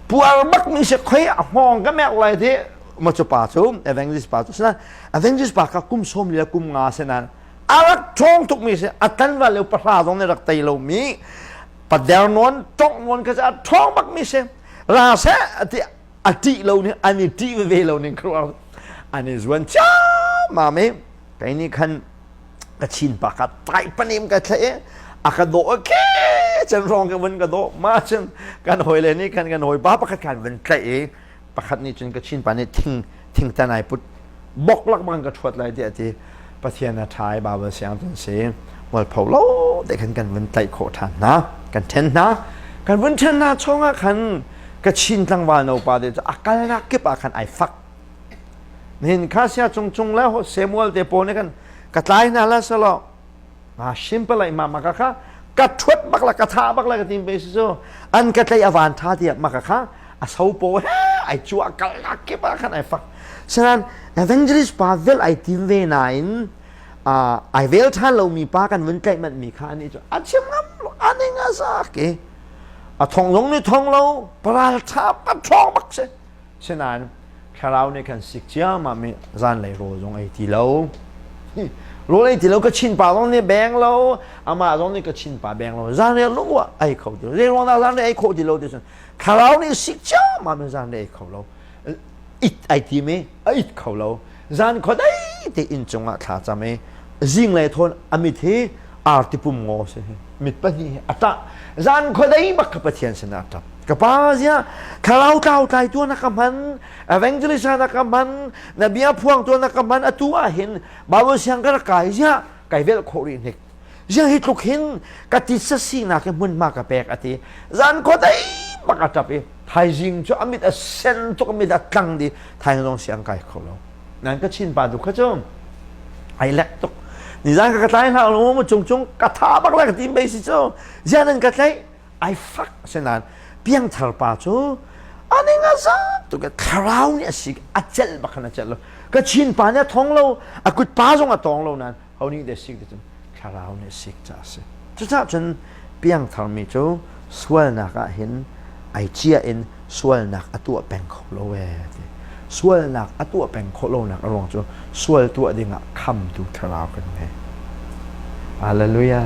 puar bak mi se khoi a hmong ka mek lai te ma chu pa chu evangelist pa chu sana Avengers pa kha kum sawm le kum nga senan a rak ṭhawng tukmi si a tlanval lio pahra zong nih rak tei lomi pader nawn ṭong nawn kha a ṭhawng bakmi si ra seh ti a ṭih lo ning an i ṭih veve lo ning khuaruah an i zuan ciammam i kei nih khan ka chin pa kha tai panim ka thlaih i a ka dawh ke chan rong ka vun ka dawh ma cun kan hawi le nih khan kan hawi pa pakhat khan vun tlaih i pakhat nih cun ka chin pa nih thing thingtan ai put bok lak bang ka ṭhuat lai tiah a ti Pathian a ṭha i Bible siang cun si mualpho lo te khan kan vun tlaih khawh ṭhan hna kan ṭhen hna kan vun ṭhen hna chungah khan ka chin tlangval no pa te cu a kalnak kip ah khan ai fak nihin kha sia cung cung le Samuel te pawl nih khan ka tlai hna la selaw Ma simple ai ma ma ka kha ka thuat bak la ka tha bak la ka tim pe si cu an ka tlei avan tha tiah ma ka kha a so po he ai chua kal na kip ah khan ai fak sanan evangelist pa vel ai tim ve nain ai vel than lo mi pa kan vun tlaih manh mi kha ani cu a chim ngam lo ani nga sa ke a thong zong ni thong lo paral tha pa thong bak se Sinain thlarau nih khan sik ciammam i zanlei rawl zong ei ti lo. Rawl ei ti lo ka chin pa zong nih beng lo, amah zong nih ka chin pa beng lo. Zanlei lung ah ei kho ti lo. Zei ruang dah zanlei ei khawh ti lo ti cun thlarau nih sik ciammam in zanlei ei kho lo. It ai tim i a it kho lo. Zan khuadei te inn cungah thla cam i zinglei thawn a mit hi arti pum ngaw si hi mit pahnih hi a ṭah zan khuadei bak kha Pathian sinah a ṭap ka pa ziah thlarau tlau tlai tu na ka hman evangelist na ka hman na bia phuang tu na ka hman atu ah hin Bible siang ka rak kai ziah kai velh khawh rih hnik ziah hi tluk hin ka titsa sinak hi hmunhma ka pek ati zan khuadei bak a ṭap i thaizing cu a mit a sen tuk a mit a tlang di thaizing zong siang kai kho lo nan ka chin pa tu kha cu ai lek tuk nizan ka ka tlai hna lo mu cung cung ka tha bak la ka tim bei si cu zian an ka tlaih ai fak senan piangthar pa cu ani nga za tu ka thlarau nih a si a celh bak khan a celh lo ka chin pa nih a thong lo a kut pa zong a tong lo nan Ho nih deh sik ti cun thlarau nih sik ca a si. Cucaah cun piangtharmi cu sualnak ah hin ai cia in sualnak a tuah peng kho lo ee ti. Sualnak a tuah peng khawh lonak a ruang cu sual tuah dingah khamtu thlarau kan ngei. Hallelujah.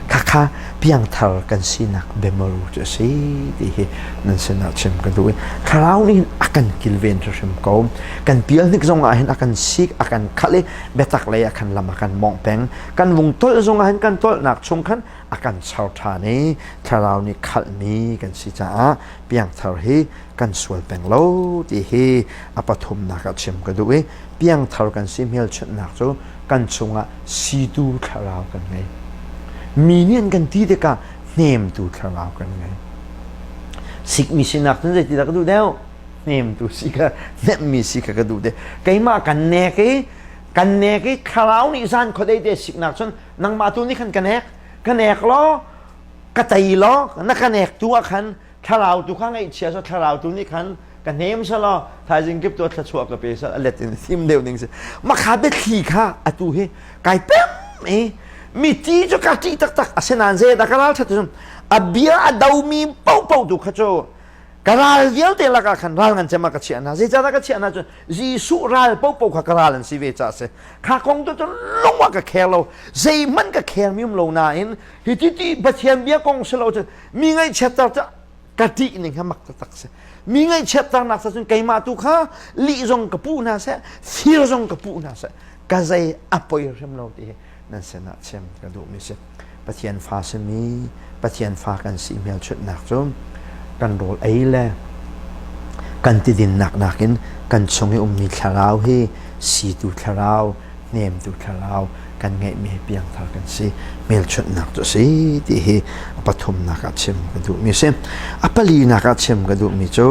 Khakha piangthar kan sinak biamaru cu a si ti hi nan sinah chim ka duh i thlarau nih hin a kan kilven hrimhrim ko. Kan pial hnik zong ah hin a kan sik, a kan khalh i biatak lei ah khan lam a kan mawngh peng. Kan vung tolh zong ah hin kan tolhnak chung khan a kan char ṭhan i thlarau nih khalhmi kan si caah piangthar hi kan sual peng lo ti hi a pathumnak ah chim ka duh i piangthar kan si hmelchunhnak cu kan chungah situ thlarau kan ngei. Mi nih an kan ti tikah hnemtu thlarau kan ngei. Sikmi sinak cun zeitidah ka duh deuh? Hnemtu si kha, hnemhmi si kha ka duh deuh. Keimah kan nek i kan nek i thlarau nih zan khuadei te siknak cun nangmah tu nih khan ka nek ka nek law ka tei law na ka nek tu ah khan thlarau tu kha ngaihchia so thlarau tu nih khan ka hnem selaw thaizing kip tu thluachuah ka pe sel a let in thim deuh ning si makha biathli kha atu hi kai pem i mi ti cu ka ṭih taktak asinain zei dah ka ral ṭhat cun a bia a domi paohpaoh tu kha cu ka ral vialte lakah khan ral ngan cem ah ka chiah hna zeicahdah ka chiah hna cun Jesuh ral paohpaoh kha ka ral an si ve caah si kha kong tu cun lung ah ka khel lo zeihmanh ka khel mi um lo nain hi ti ti Pathian bia kong si lo cun mi ngaihchiatter cu ka ṭih ning kha mak taktak si mi ngaihchiatternak sa cun keimah tu kha lih zong ka puh hna seh fir zong ka puh hna seh ka zei a poi hrim lo ti hi nan sinah chim ka duhmi si Pathian fa simi Pathian fa kan si hmelchunhnak cu kan rawl ei le kan tidinnak nakin kan chung i ummi thlarau hi situ thlarau hnemtu thlarau kan ngeihmi hi piangthar kan si hmelchunhnak cu a si ti hi a pathumnak ah chim ka duhmi a si a palinak ah chim ka duhmi cu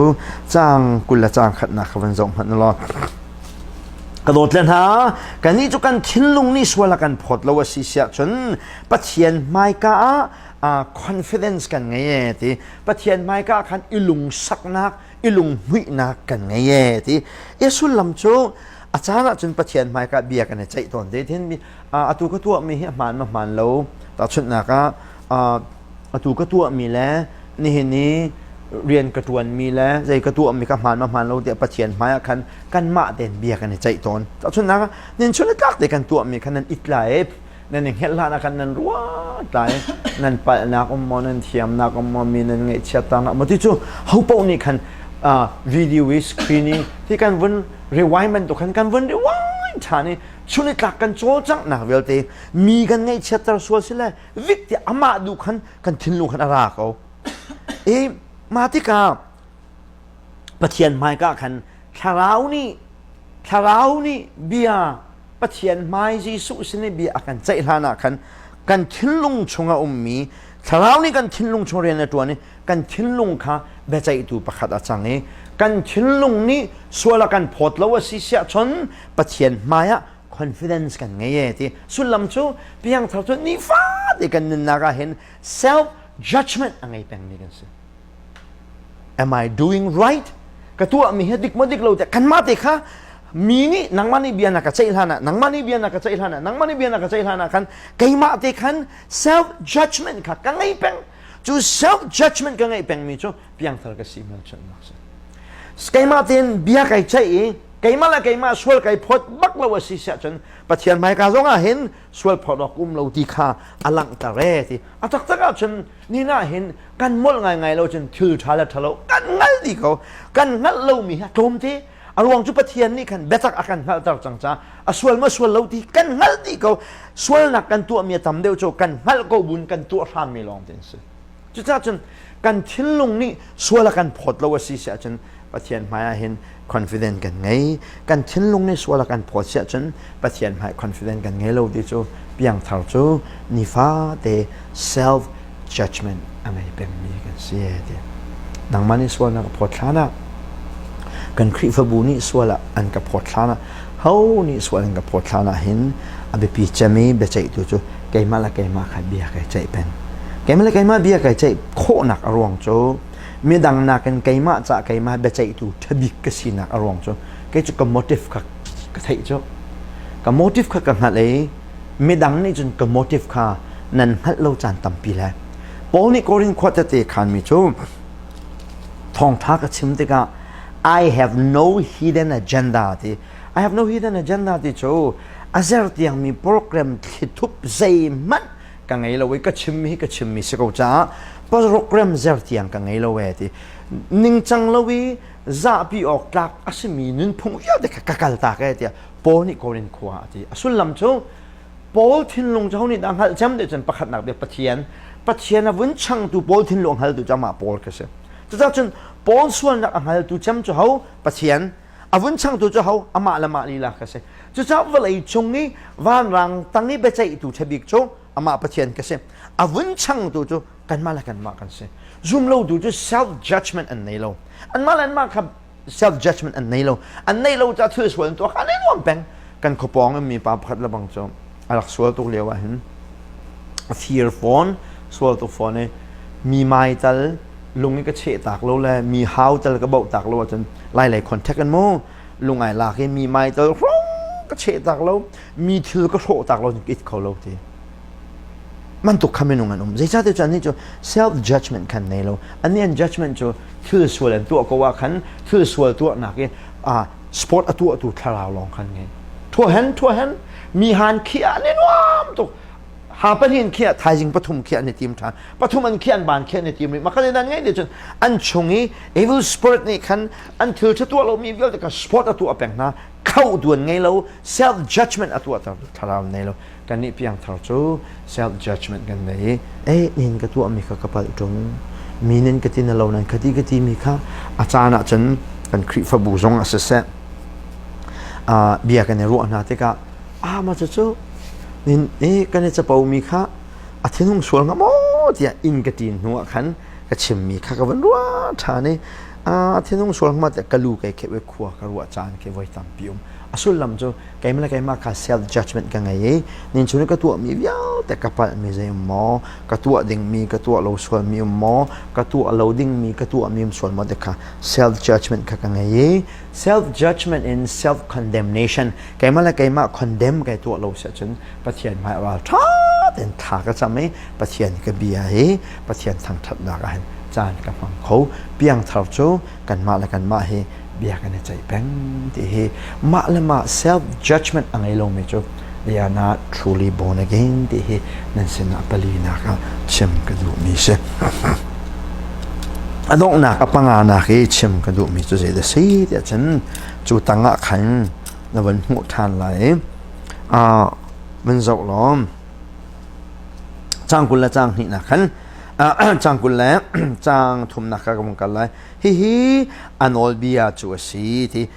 caang 20 le caang khatnak kha van zoh hmanh law Ka dawt le hna, kannih cu kan thinlung nih sual a kan phawt lo a si siah cun Pathian hmaika ah confidence kan ngei e ti. Pathian hmaika ah khan i lungsaknak, i lunghmuihnak kan ngei e ti. I sullam cu a caan ah cun Pathian hmaika bia kan i ceih tawn te. Thin atu ka tuahmi hi a hmaan ma hmaan lo. Tahchunhnak ah atu ka tuahmi le nihin i rian ka ṭuanmi le zei ka tuahmi ka hmaan ma hmaan lo tiah Pathian hmaiah khan kanmah tein bia kan i ceih tawn. Tahchunhnak ah nin chun le tlak te kan tuahmi khan nan it lai i nan i hngelh hlan ah khan nan ruat lai nan palhnak um maw nan thiamnak um maw mi nan ngaihchiatternak maw ti cu ho paoh nih khan video i screening ti kan vun rewind bantuk khan kan vun rewind ṭhan i chun i tlak kan cawlcanghnak vialte mi kan ngaihchiatter sual si le vik tiah amah duh khan kan thinlung khan a ra ko. I mah tikah Pathian hmaika khan thlarau nih thlarau nih bia Pathian hmai Jesuh sin i bia a kan ceih hlan ah khan kan thinlung chung a ummi thlarau nih kan thinlung chung rian a ṭuan i kan thinlung kha biaceihtu pakhat a cang i kan thinlung nih sual a kan phawt lo a si siah cun Pathian hmai ah confidence kan ngei e ti sullam cu piangthar cu nifate kan nunnak ah hin self judgment a ngei pengmi kan si am I doing right ka tuahmi hi dik maw dik lo tiah kanmah te kha mi nih nangmah nih bia na ka ceih hlan ah nangmah nih bia na ka ceih hlan ah nangmah nih bia na ka ceih hlan ah khan keimah te khan self judgment kha ka ngei peng cu self judgment ka ngeih pengmi cu piangthar ka si hmelchunhnak si keimah tein bia kai ceih i keimah le keimah sual kai phawt bak lo a si siah cun Pathian hmaika zong ah hin sual phawt awk um lo ti kha a langhter e ti a taktak ahcun ni na hin kan molh ngaingai lo cun thil ṭha le ṭhalo kan hngal dih ko kan hngalh lomi hi a tlawmte a ruang cu Pathian nih khan biatak a kan hngalhter cang caah a sual ma sual lo ti kan hngalh dih ko sualnak kan tuahmi a tam deuh cu kan hngalh ko buin kan tuah hrammi lawng te an si Cucaah cun kan thinlung nih sual a kan phawt lo a si si ahcun Pathian hmai ah hin confident kan ngei. Kan thinlung nih sual a kan phawt si ahcun Pathian hmai confident kan ngei lo ti cu piangthar cu nifate self judgment a ngei pengmi kan si ti. Nangmah nih sual na ka phawt hlan ah kan Khrihfabu nih sual ah an ka phawt hlan ah ho nih sual an ka phawt hlan ah hin a biapi cem i biaceihtu cu keimah le keimah kha bia kai ceih peng. Keimah le keimah bia kai ceih khawhnak a ruang cu midang nakin keimah cah keimah biaceihtu ṭhabik ka sinak a ruang cu kei cu ka motive kha ka theih cu ka motive kha ka hngalh i. Midang nih cun ka motive kha nan hngalh lo caan tampi le Paul nih Korin khua tete khanmi cu thawngṭha ka chim tikah I have no hidden agenda ti. I have no hidden agenda ti cu a zer tiangmi program thlithup zeihmanh ka ngei lo i ka chimmi hi ka chimmi si ko caah program zer tiang ka ngei lo e ti. Ningcang lo i zahpi awk tlak a simi nunphung vialte kha ka kaltak e tiah Paul nih Korin khua a ti. A sullam cu Paul thinlung cu ho nih dah hngalh cem ti cun pakhatnak bik Pathian. Pathian a vun changtu Paul thinlung a hngaltu cu amah Paul ka si. Cucaah cun Paul sualnak a hngaltu cem cu ho? Pathian. A vun changtu cu ho? Amah le mah lila ka si. Cucaah vawlei cung i vanrang tang i biaceihtu ṭha bik cu amah Pathian ka si. A vun changtu cu kanmah le kanmah kan si. Zumlotu cu self judgment an nei lo. Anmah le anmah kha self judgment an nei lo. An nei lo caah thil sual an tuah kha an i nuam peng. Kan khuapawng in mi pa pakhat le bang cu a rak sual tuk lio ah hin a fir fawn, sual tuk fawn i mi mai tal lung i ka cheh tak lo le mi hau tal ka boh tak lo ahcun lai lei contact in mu lung ai lak i mi mai tal hrong ka cheh tak lo mi thil ka hrawh tak lo ka it kho lo ti bantuk kha minung an um. Zeicahtiah cu annih cu self judgment khan nei lo. Annih an judgment cu thil sual an tuah ko ah khan thil sual tuahnak i sport a tuahtu thlarau lawng khan ngei. Thuahen thuahen mi han khi ah an i nuam tuk. Ha pahnih khi ah thaizing pathum khi an i tim ṭhan. Pathum an khi an ban khi an i tim rih. Makhan in an ngei nih cun an chung i evil spirit nih khan an thil ṭha tuah lomi vialte kha sport a tuah peng hna. Khauh duan ngei lo, self judgment a tuahter thlarau nei lo. Kannih piangthar cu self judgment kan nei i eh nin ka tuahmi kha ka palh ṭung mi nin ka ti na lo nan khati ka ti mi kha a caan ah cun kan Khrihfabu zong ah siseh bia kan i ruah hna tikah ah ma cu nin eh kan i capo mi kha a thinhung sual hnga maw tiah inn ka ṭin hnu ah khan ka chimmi kha ka van ruah ṭhan i a thinhung sual hnga tiah ka lu kai khep i khua ka ruah caan khi voi tampi um a sullam cu keimah le keimah kha self judgment ka ngei i nin chung ka tuahmi vialte ka palhmi zei um maw ka tuah dingmi ka tuah lo sualmi um maw ka tuah lo dingmi ka tuahmi um sual maw te kha self judgment kha ka ngei i self judgment in self condemnation keimah le keimah condemn kai tuah lo si ahcun Pathian hmai ral ṭha tein thla ka cam i Pathian ka bia hi Pathian thangṭhatnak ah hin caan ka hmang kho piangthar cu kanmah le kanmah hi bia kan i ceih peng ti hi mah le mah self judgment a ngei lomi cu they are not truly born again ti hi nan sinah palinak ah chim ka duhmi si. A donghnak a panganak i chim ka duhmi cu zei dah si tiah cun cu tangah khan na van hmuh ṭhan lai i van zoh law cang 20 le cang hnihnak khan cang 20 le cang thumnak kha ka vung kal lai. Hihi a nawlbia cu a si ti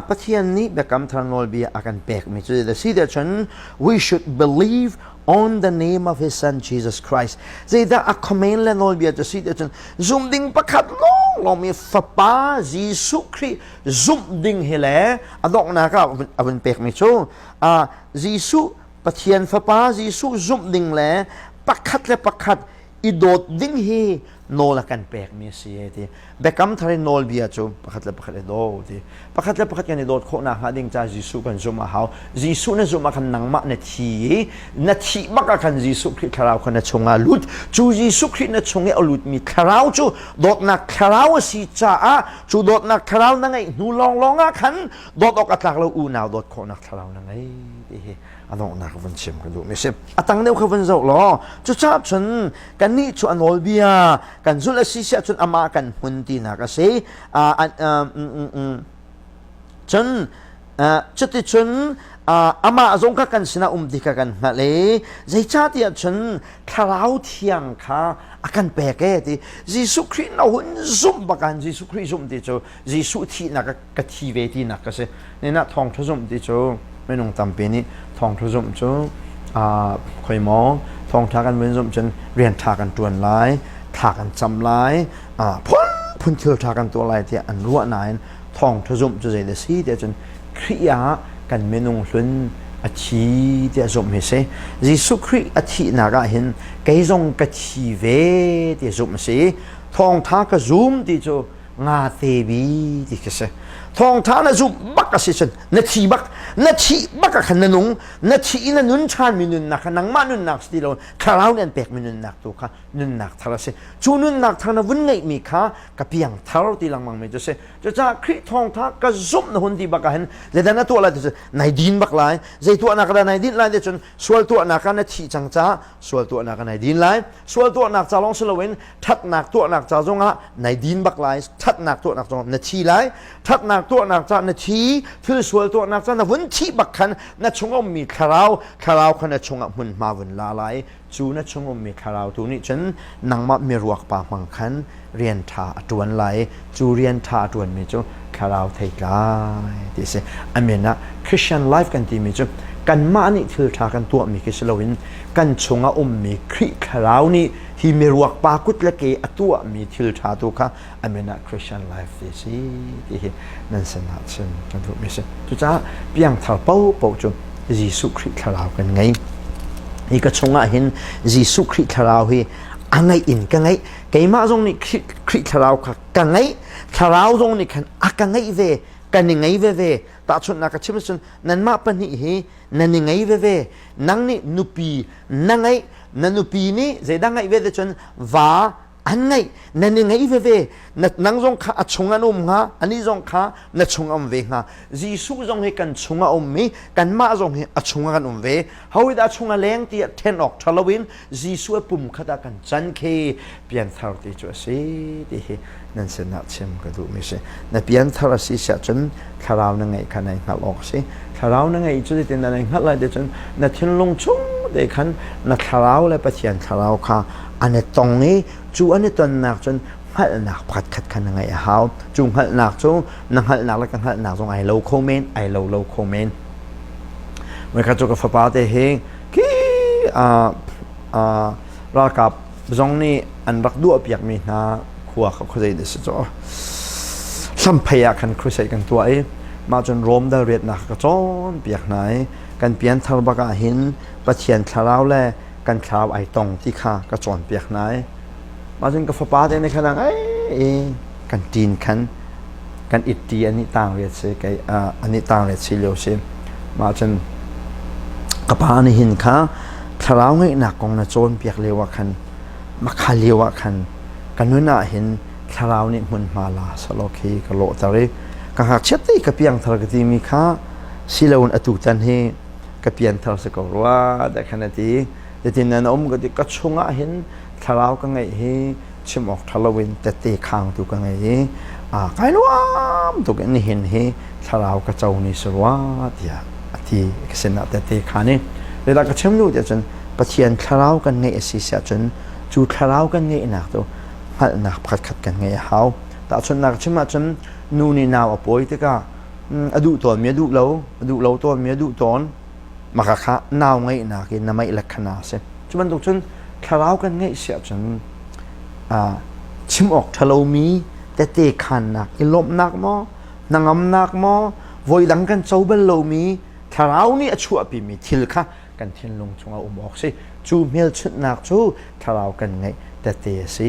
Pathian nih biakam thar nawlbia a kan pekmi cu a si tiah cun we should believe on the name of his son Jesus Christ. Zeidah a command le nawlbia cu si tiah cun zumh ding pakhat lawnglawng mi fapa Jesuh Khrih zumh ding hi le a donghnak ah a vun pekmi cu Jesuh Pathian fapa Jesuh zumh ding le pakhat le pakhat i dawt ding hi nawl a kan pekmi a si ti. Biakam thar in nawlbia cu pakhat le pakhat i daw ti. Pakhat le pakhat kan i dawt khawh nakhnga ding ca Jesuh kan zumh a hau. Jesuh na zumh ah khan nangmah na thi i na thih bak ah khan Jesuh Khrih thlarau kha na chungah lut. Cu Jesuh Khrih na chung i a lutmi thlarau cu dawtnak thlarau a si caah cu dawtnak thlarau na ngeih hnu lawnglawng ah khan dawt awk a tlak lo unau dawt khawhnak thlarau na ngei ti hi a donghnak vun chim ka duhmi si. A tang deuh kha vun zoh law cucaah cun kannih cu a nawlbia kan zulh a si siah cun amah kan hmun tinak a si. Cun cuticun amah zong kha kan sinah um ti kha kan hngalh i zeicahtiah cun thlarau thiang kha a kan pek e ti Jesuh Khrih na hun zumh bakan Jesuh Khrih zumh ti cu Jesuh thihnak ka thi ve tinak ka si. Nina thawngṭha zumh ti cu minung tampi nih thawngṭha zumh cu khoi maw thawngṭha kan vun zumh cun rian ṭha kan ṭuan lai, thla kan cam lai, phunphun thil ṭha kan tuah lai tiah an ruah nain thawngṭha zumh cu zei dah si tiah cun Khrih ah kan minung hlun a thi tiah zumh hi si. Jesuh Khrih a thihnak ah hin kei zong ka thi ve ti zumh a si. Thawngṭha ka zum ti cu nga te bi ti khi si. Thawngṭha na zumh bak a si cun na thi bak. Na thih bak ah khan na nung. Na thih i na nun ṭhanmi nunnak kha nangmah nunnak si ti lo thlarau nih an pekmi nunnak tu kha nunnak thar a si. Cu nunnak thar na vun ngeihmi kha ka piang thar ti lengmang mi cu si. Cucaah Khrih thawngṭha ka zumh na hun ti bak ah hin zeidah na tuah lai ti cu nai din bak lai. Zei tuahnak dah nai dinh lai ti cun sual tuahnak ah na thih cang caah sual tuahnak ah nai din lai. Sual tuahnak ca lawng si loin ṭhatnak tuahnak ca zongah nai din bak lai. Ṭhatnak tuahnak zongah na thi lai. Ṭhatnak tuahnak ca na thi, thil sual tuahnak ca na vun thih bak khan na chung ummi thlarau, thlarau kha na chungah hmunhma vun la lai. Cu na chung ummi thlarau tu nih cun nangmah miruak pa hmang khan rian ṭha a ṭuan lai. Cu rian ṭha a ṭuanmi cu thlarau theitlai ti a si. A min ah Christian life kan timi cu kanmah nih thil ṭha kan tuahmi khi si loin kan chungah ummi Khrih thlarau nih hi miruak pa kut le ke a tuahmi thil ṭha tu kha a min ah Christian life ti a si ti hi nan sinah chim kan duhmi a si. Cucaah piangthar paohpaoh cu Jesuh Khrih thlarau kan ngei. Hi ka chungah hin Jesuh Khrih thlarau hi a ngeih in ka ngeih. Keimah zong nih Khrih thlarau kha ka ngeih. Thlarau zong nih khan a ka ngeih ve. Kan i ngei veve. Tahchunhnak ka chim ahcun nanmah pahnih hi nan i ngei veve. Nang nih nupi na ngeih. Na nupi nih zeidah ngeih ve te cun va an ngeih nan i ngeih veve nang zong kha a chung an um hnga ani zong kha na chung a um ve hnga Jesuh zong hi kan chung a um i kanmah zong hi a chung ah kan um ve hawidah chung a leng tiah then awk ṭha loin Jesuh a pum khat ah kan can khi pianthar ti cu a si ti hi nan sinah chim ka duhmi si na pianthar a si siah cun thlarau na ngeih kha nai hngalh awk a si thlarau na ngeih cu zeitin dah nai hngalh lai ti cun na thinlung chung te khan na thlarau le Pathian thlarau kha an i tong i cu an i tonnak cun hngalhnak pakhat khat kha na ngeih a hau cu hngalhnak cu na hngalhnak le ka hngalhnak zong ai lo kho men ai lo lo kho men Voikhat cu ka fapa te hi khi ralkap zong nih an rak duah piakmi hna khua kha khuazei dah si cu hlamphei ah khan crusade kan tuah i mah cun Rom dal riatnak ka cawn piak hna i kan pianthar bak ah hin Pathian thlarau le kan thlarau ai tong ti kha ka cawnpiak hna i mah cun ka fapa te nih khan ei kan ṭin khan kan itti an i tang riat si kei an i tang riat si lio si mah cun ka pa nih hin kha thlarau ngeihnak kong na cawnpiak lio ah khan makha lio ah khan ka nun ah hin thlarau nih hmunhma la selaw khi ka lawhter i ka ngakchiat te ka piangthar ka timi kha siloin atu tan hi ka pianthar si ko rua dah khan a ti Hitin nan um ka ti ka chungah hin thlarau ka ngeih hi chim awk ṭha loin tette khangtu ka ngei i kai nuam tuk in nihin hi thlarau ka co ni si rua tiah a ti ka sinah tette khan i zeidah ka chim duh tiah cun Pathian thlarau kan ngeih a si siah cun cu thlarau kan ngeihnak cu hngalhnak pakhat khat kan ngeih a hau tahchunhnak chim ahcun nu nih nau a pawi tikah a duh tawnmi a duh lo a duh lo tawnmi a duh tawn maka kha nau ngeihnak in na meih le khana a si cu bantuk cun thlarau kan ngeih si ahcun chim awk ṭhalomi tete khannak i lawmhnak maw hnangamnak maw voidang kan co bal lomi thlarau nih a chuahpimi thil kha kan thinlung chungah um awk si cu hmelchunhnak cu thlarau kan ngeih tete a si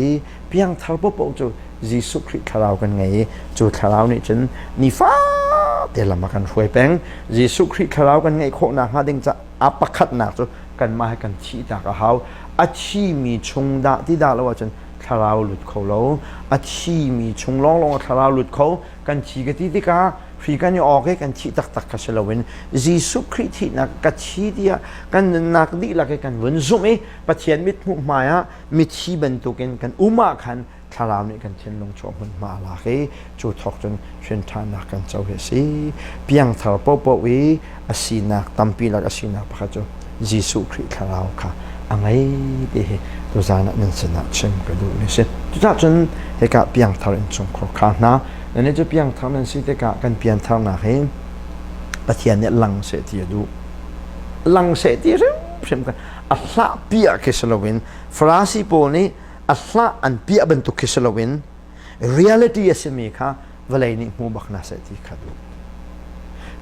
piangthar paohpaoh cu Jesuh Khrih thlarau kan ngei i cu thlarau nih cun nifate lam a kan hruai peng Jesuh Khrih thlarau kan ngeih khawh nakhnga ding ca a pakhatnak cu kanmah he kan thihtak a hau a thimi chung dah ti dah lo ahcun thlarau lut kho lo a thimi chung lawnglawng a thlarau lut kho kan thi ka ti tikah hri kan i awk i kan thih taktak kha si loin Jesuh Khrih thihnak ka thi tiah kan nunnak dihlak i kan vun zumh i Pathian mithmuh hmai ah mithi bantukin kan um ah khan thlarau nih kan thinlung chuah hmunhma a lak i cu thawk cun hrinṭhannak kan co hi a si. Piangthar paohpaoh i a sinak tampi lak a sinak pakhat cu Jesuh Khrih thlarau kha a ngei ti hi tuzaan ah nan sinah chim ka duhmi a si. Cucaah cun hika piangthar innchungkhar kha hna nan cu piangthar nan si tikah kan piantharnak hi Pathian nih lang seh ti a duh. Lang seh ti hrimhrim kan a hlah piah khi si loin Farasi pawl nih a hlah an piah bantuk khi si loin reality a simi kha vawlei nih hmu bak hna seh ti kha duh.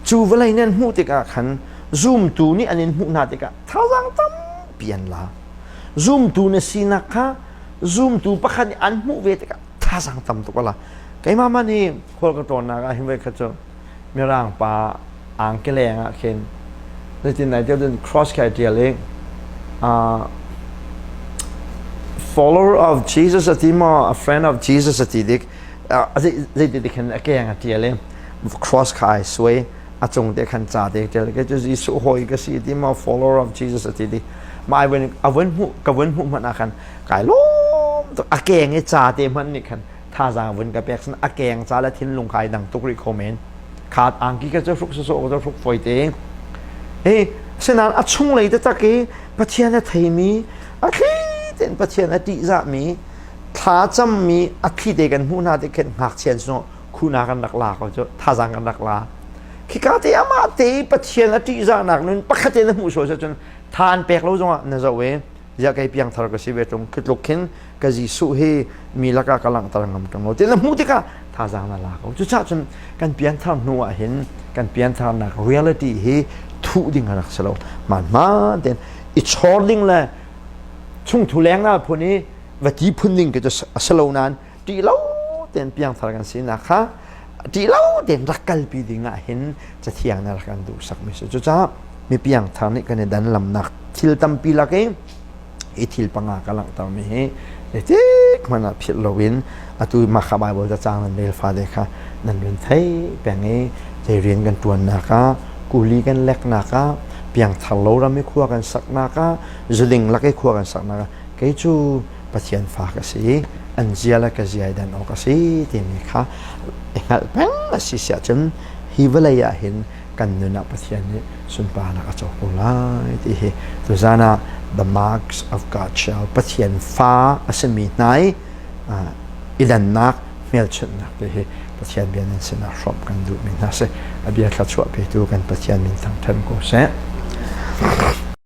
Cu vawlei nih an hmuh tikah khan zumtu nih an in hmuh hna tikah thazaang tampi an la. Zumtu na sinak kha zumtu pakhat nih an hmuh ve tikah thazaang tam tuk a la. Keimah man hi khual ka tlawnnak ah hin voikhat cu Mirang pa angki leng ah khin zeitin nai deuh cun cross kai tial i follower of Jesus a ti maw a friend of Jesus a ti dik zeiti dik khin a keng a tial i cross kha ai suai a cung te khan ca te tial ke cu Jesuh hawi ka si ti maw follower of Jesus a ti dik ma ai vun a vun hmuh ka vun hmuh hmanh ah khan kai lawm tuk a keng i ca te hmanh nih khan thazaang vun ka pek sin a keng ca le thinlung kai dang tuk rih kho men khat angki ka cu hruk sawsawh ka cu hruk foi te e sinain a chunglei taktak i Pathian a theimi a thli tein Pathian a ṭihzahmi thla cammi a thli te kan hmuh hna te khin ngakchia cu khuna kan rak la ko cu thazaang kan rak la khika te amah te Pathian a ṭihzahnak nun pakhat te na hmuh sual cun tha an pek lo zongah na zoh i ziah kei piangthar ka si ve ṭung khi tluk khin ka Jesuh hi mi lakah ka langhter ngam ṭung lo ti na hmuh tikah thazaang na la ko cucaah cun kan pianthar hnu ah hin kan piantharnak reality hi thuh ding a rak si lo hmaan tein i chawr ding le chungthu lengna phun i va ti phun ding ke cu a si lo nain ṭih lo tein piangthar kan sinak kha ṭih lo tein rak kalpi ding ah hin cathiang nih rak kan duhsakmi si cucaah mi piangthar nih kan i dan lamnak thil tampi lak i hi thil panga ka langhtermi hi zeitik hmanh ah philh loin atu mah kha Bible cacang nan rel fate kha nan run thei peng i zei rian kan ṭuannak ah kuli kan leknak ah piangthar lo ram i khua kan saknak ah zuling lak i khua kan saknak ah kei cu Pathian fa ka si an zia le ka zia i dan awk a si timi kha i hngalh peng a si siah cun hi vawlei ah hin kan nun ah Pathian nih sunparnak a co ko lai ti hi tuzan ah the marks of God shall Pathian fa a simi hna i i dannak hmelchunhnak ti hi Pathian bia nan sinah hrawmh kan duhmi hna si a bia thluachuah petu kan Pathian min thangṭhat ko seh.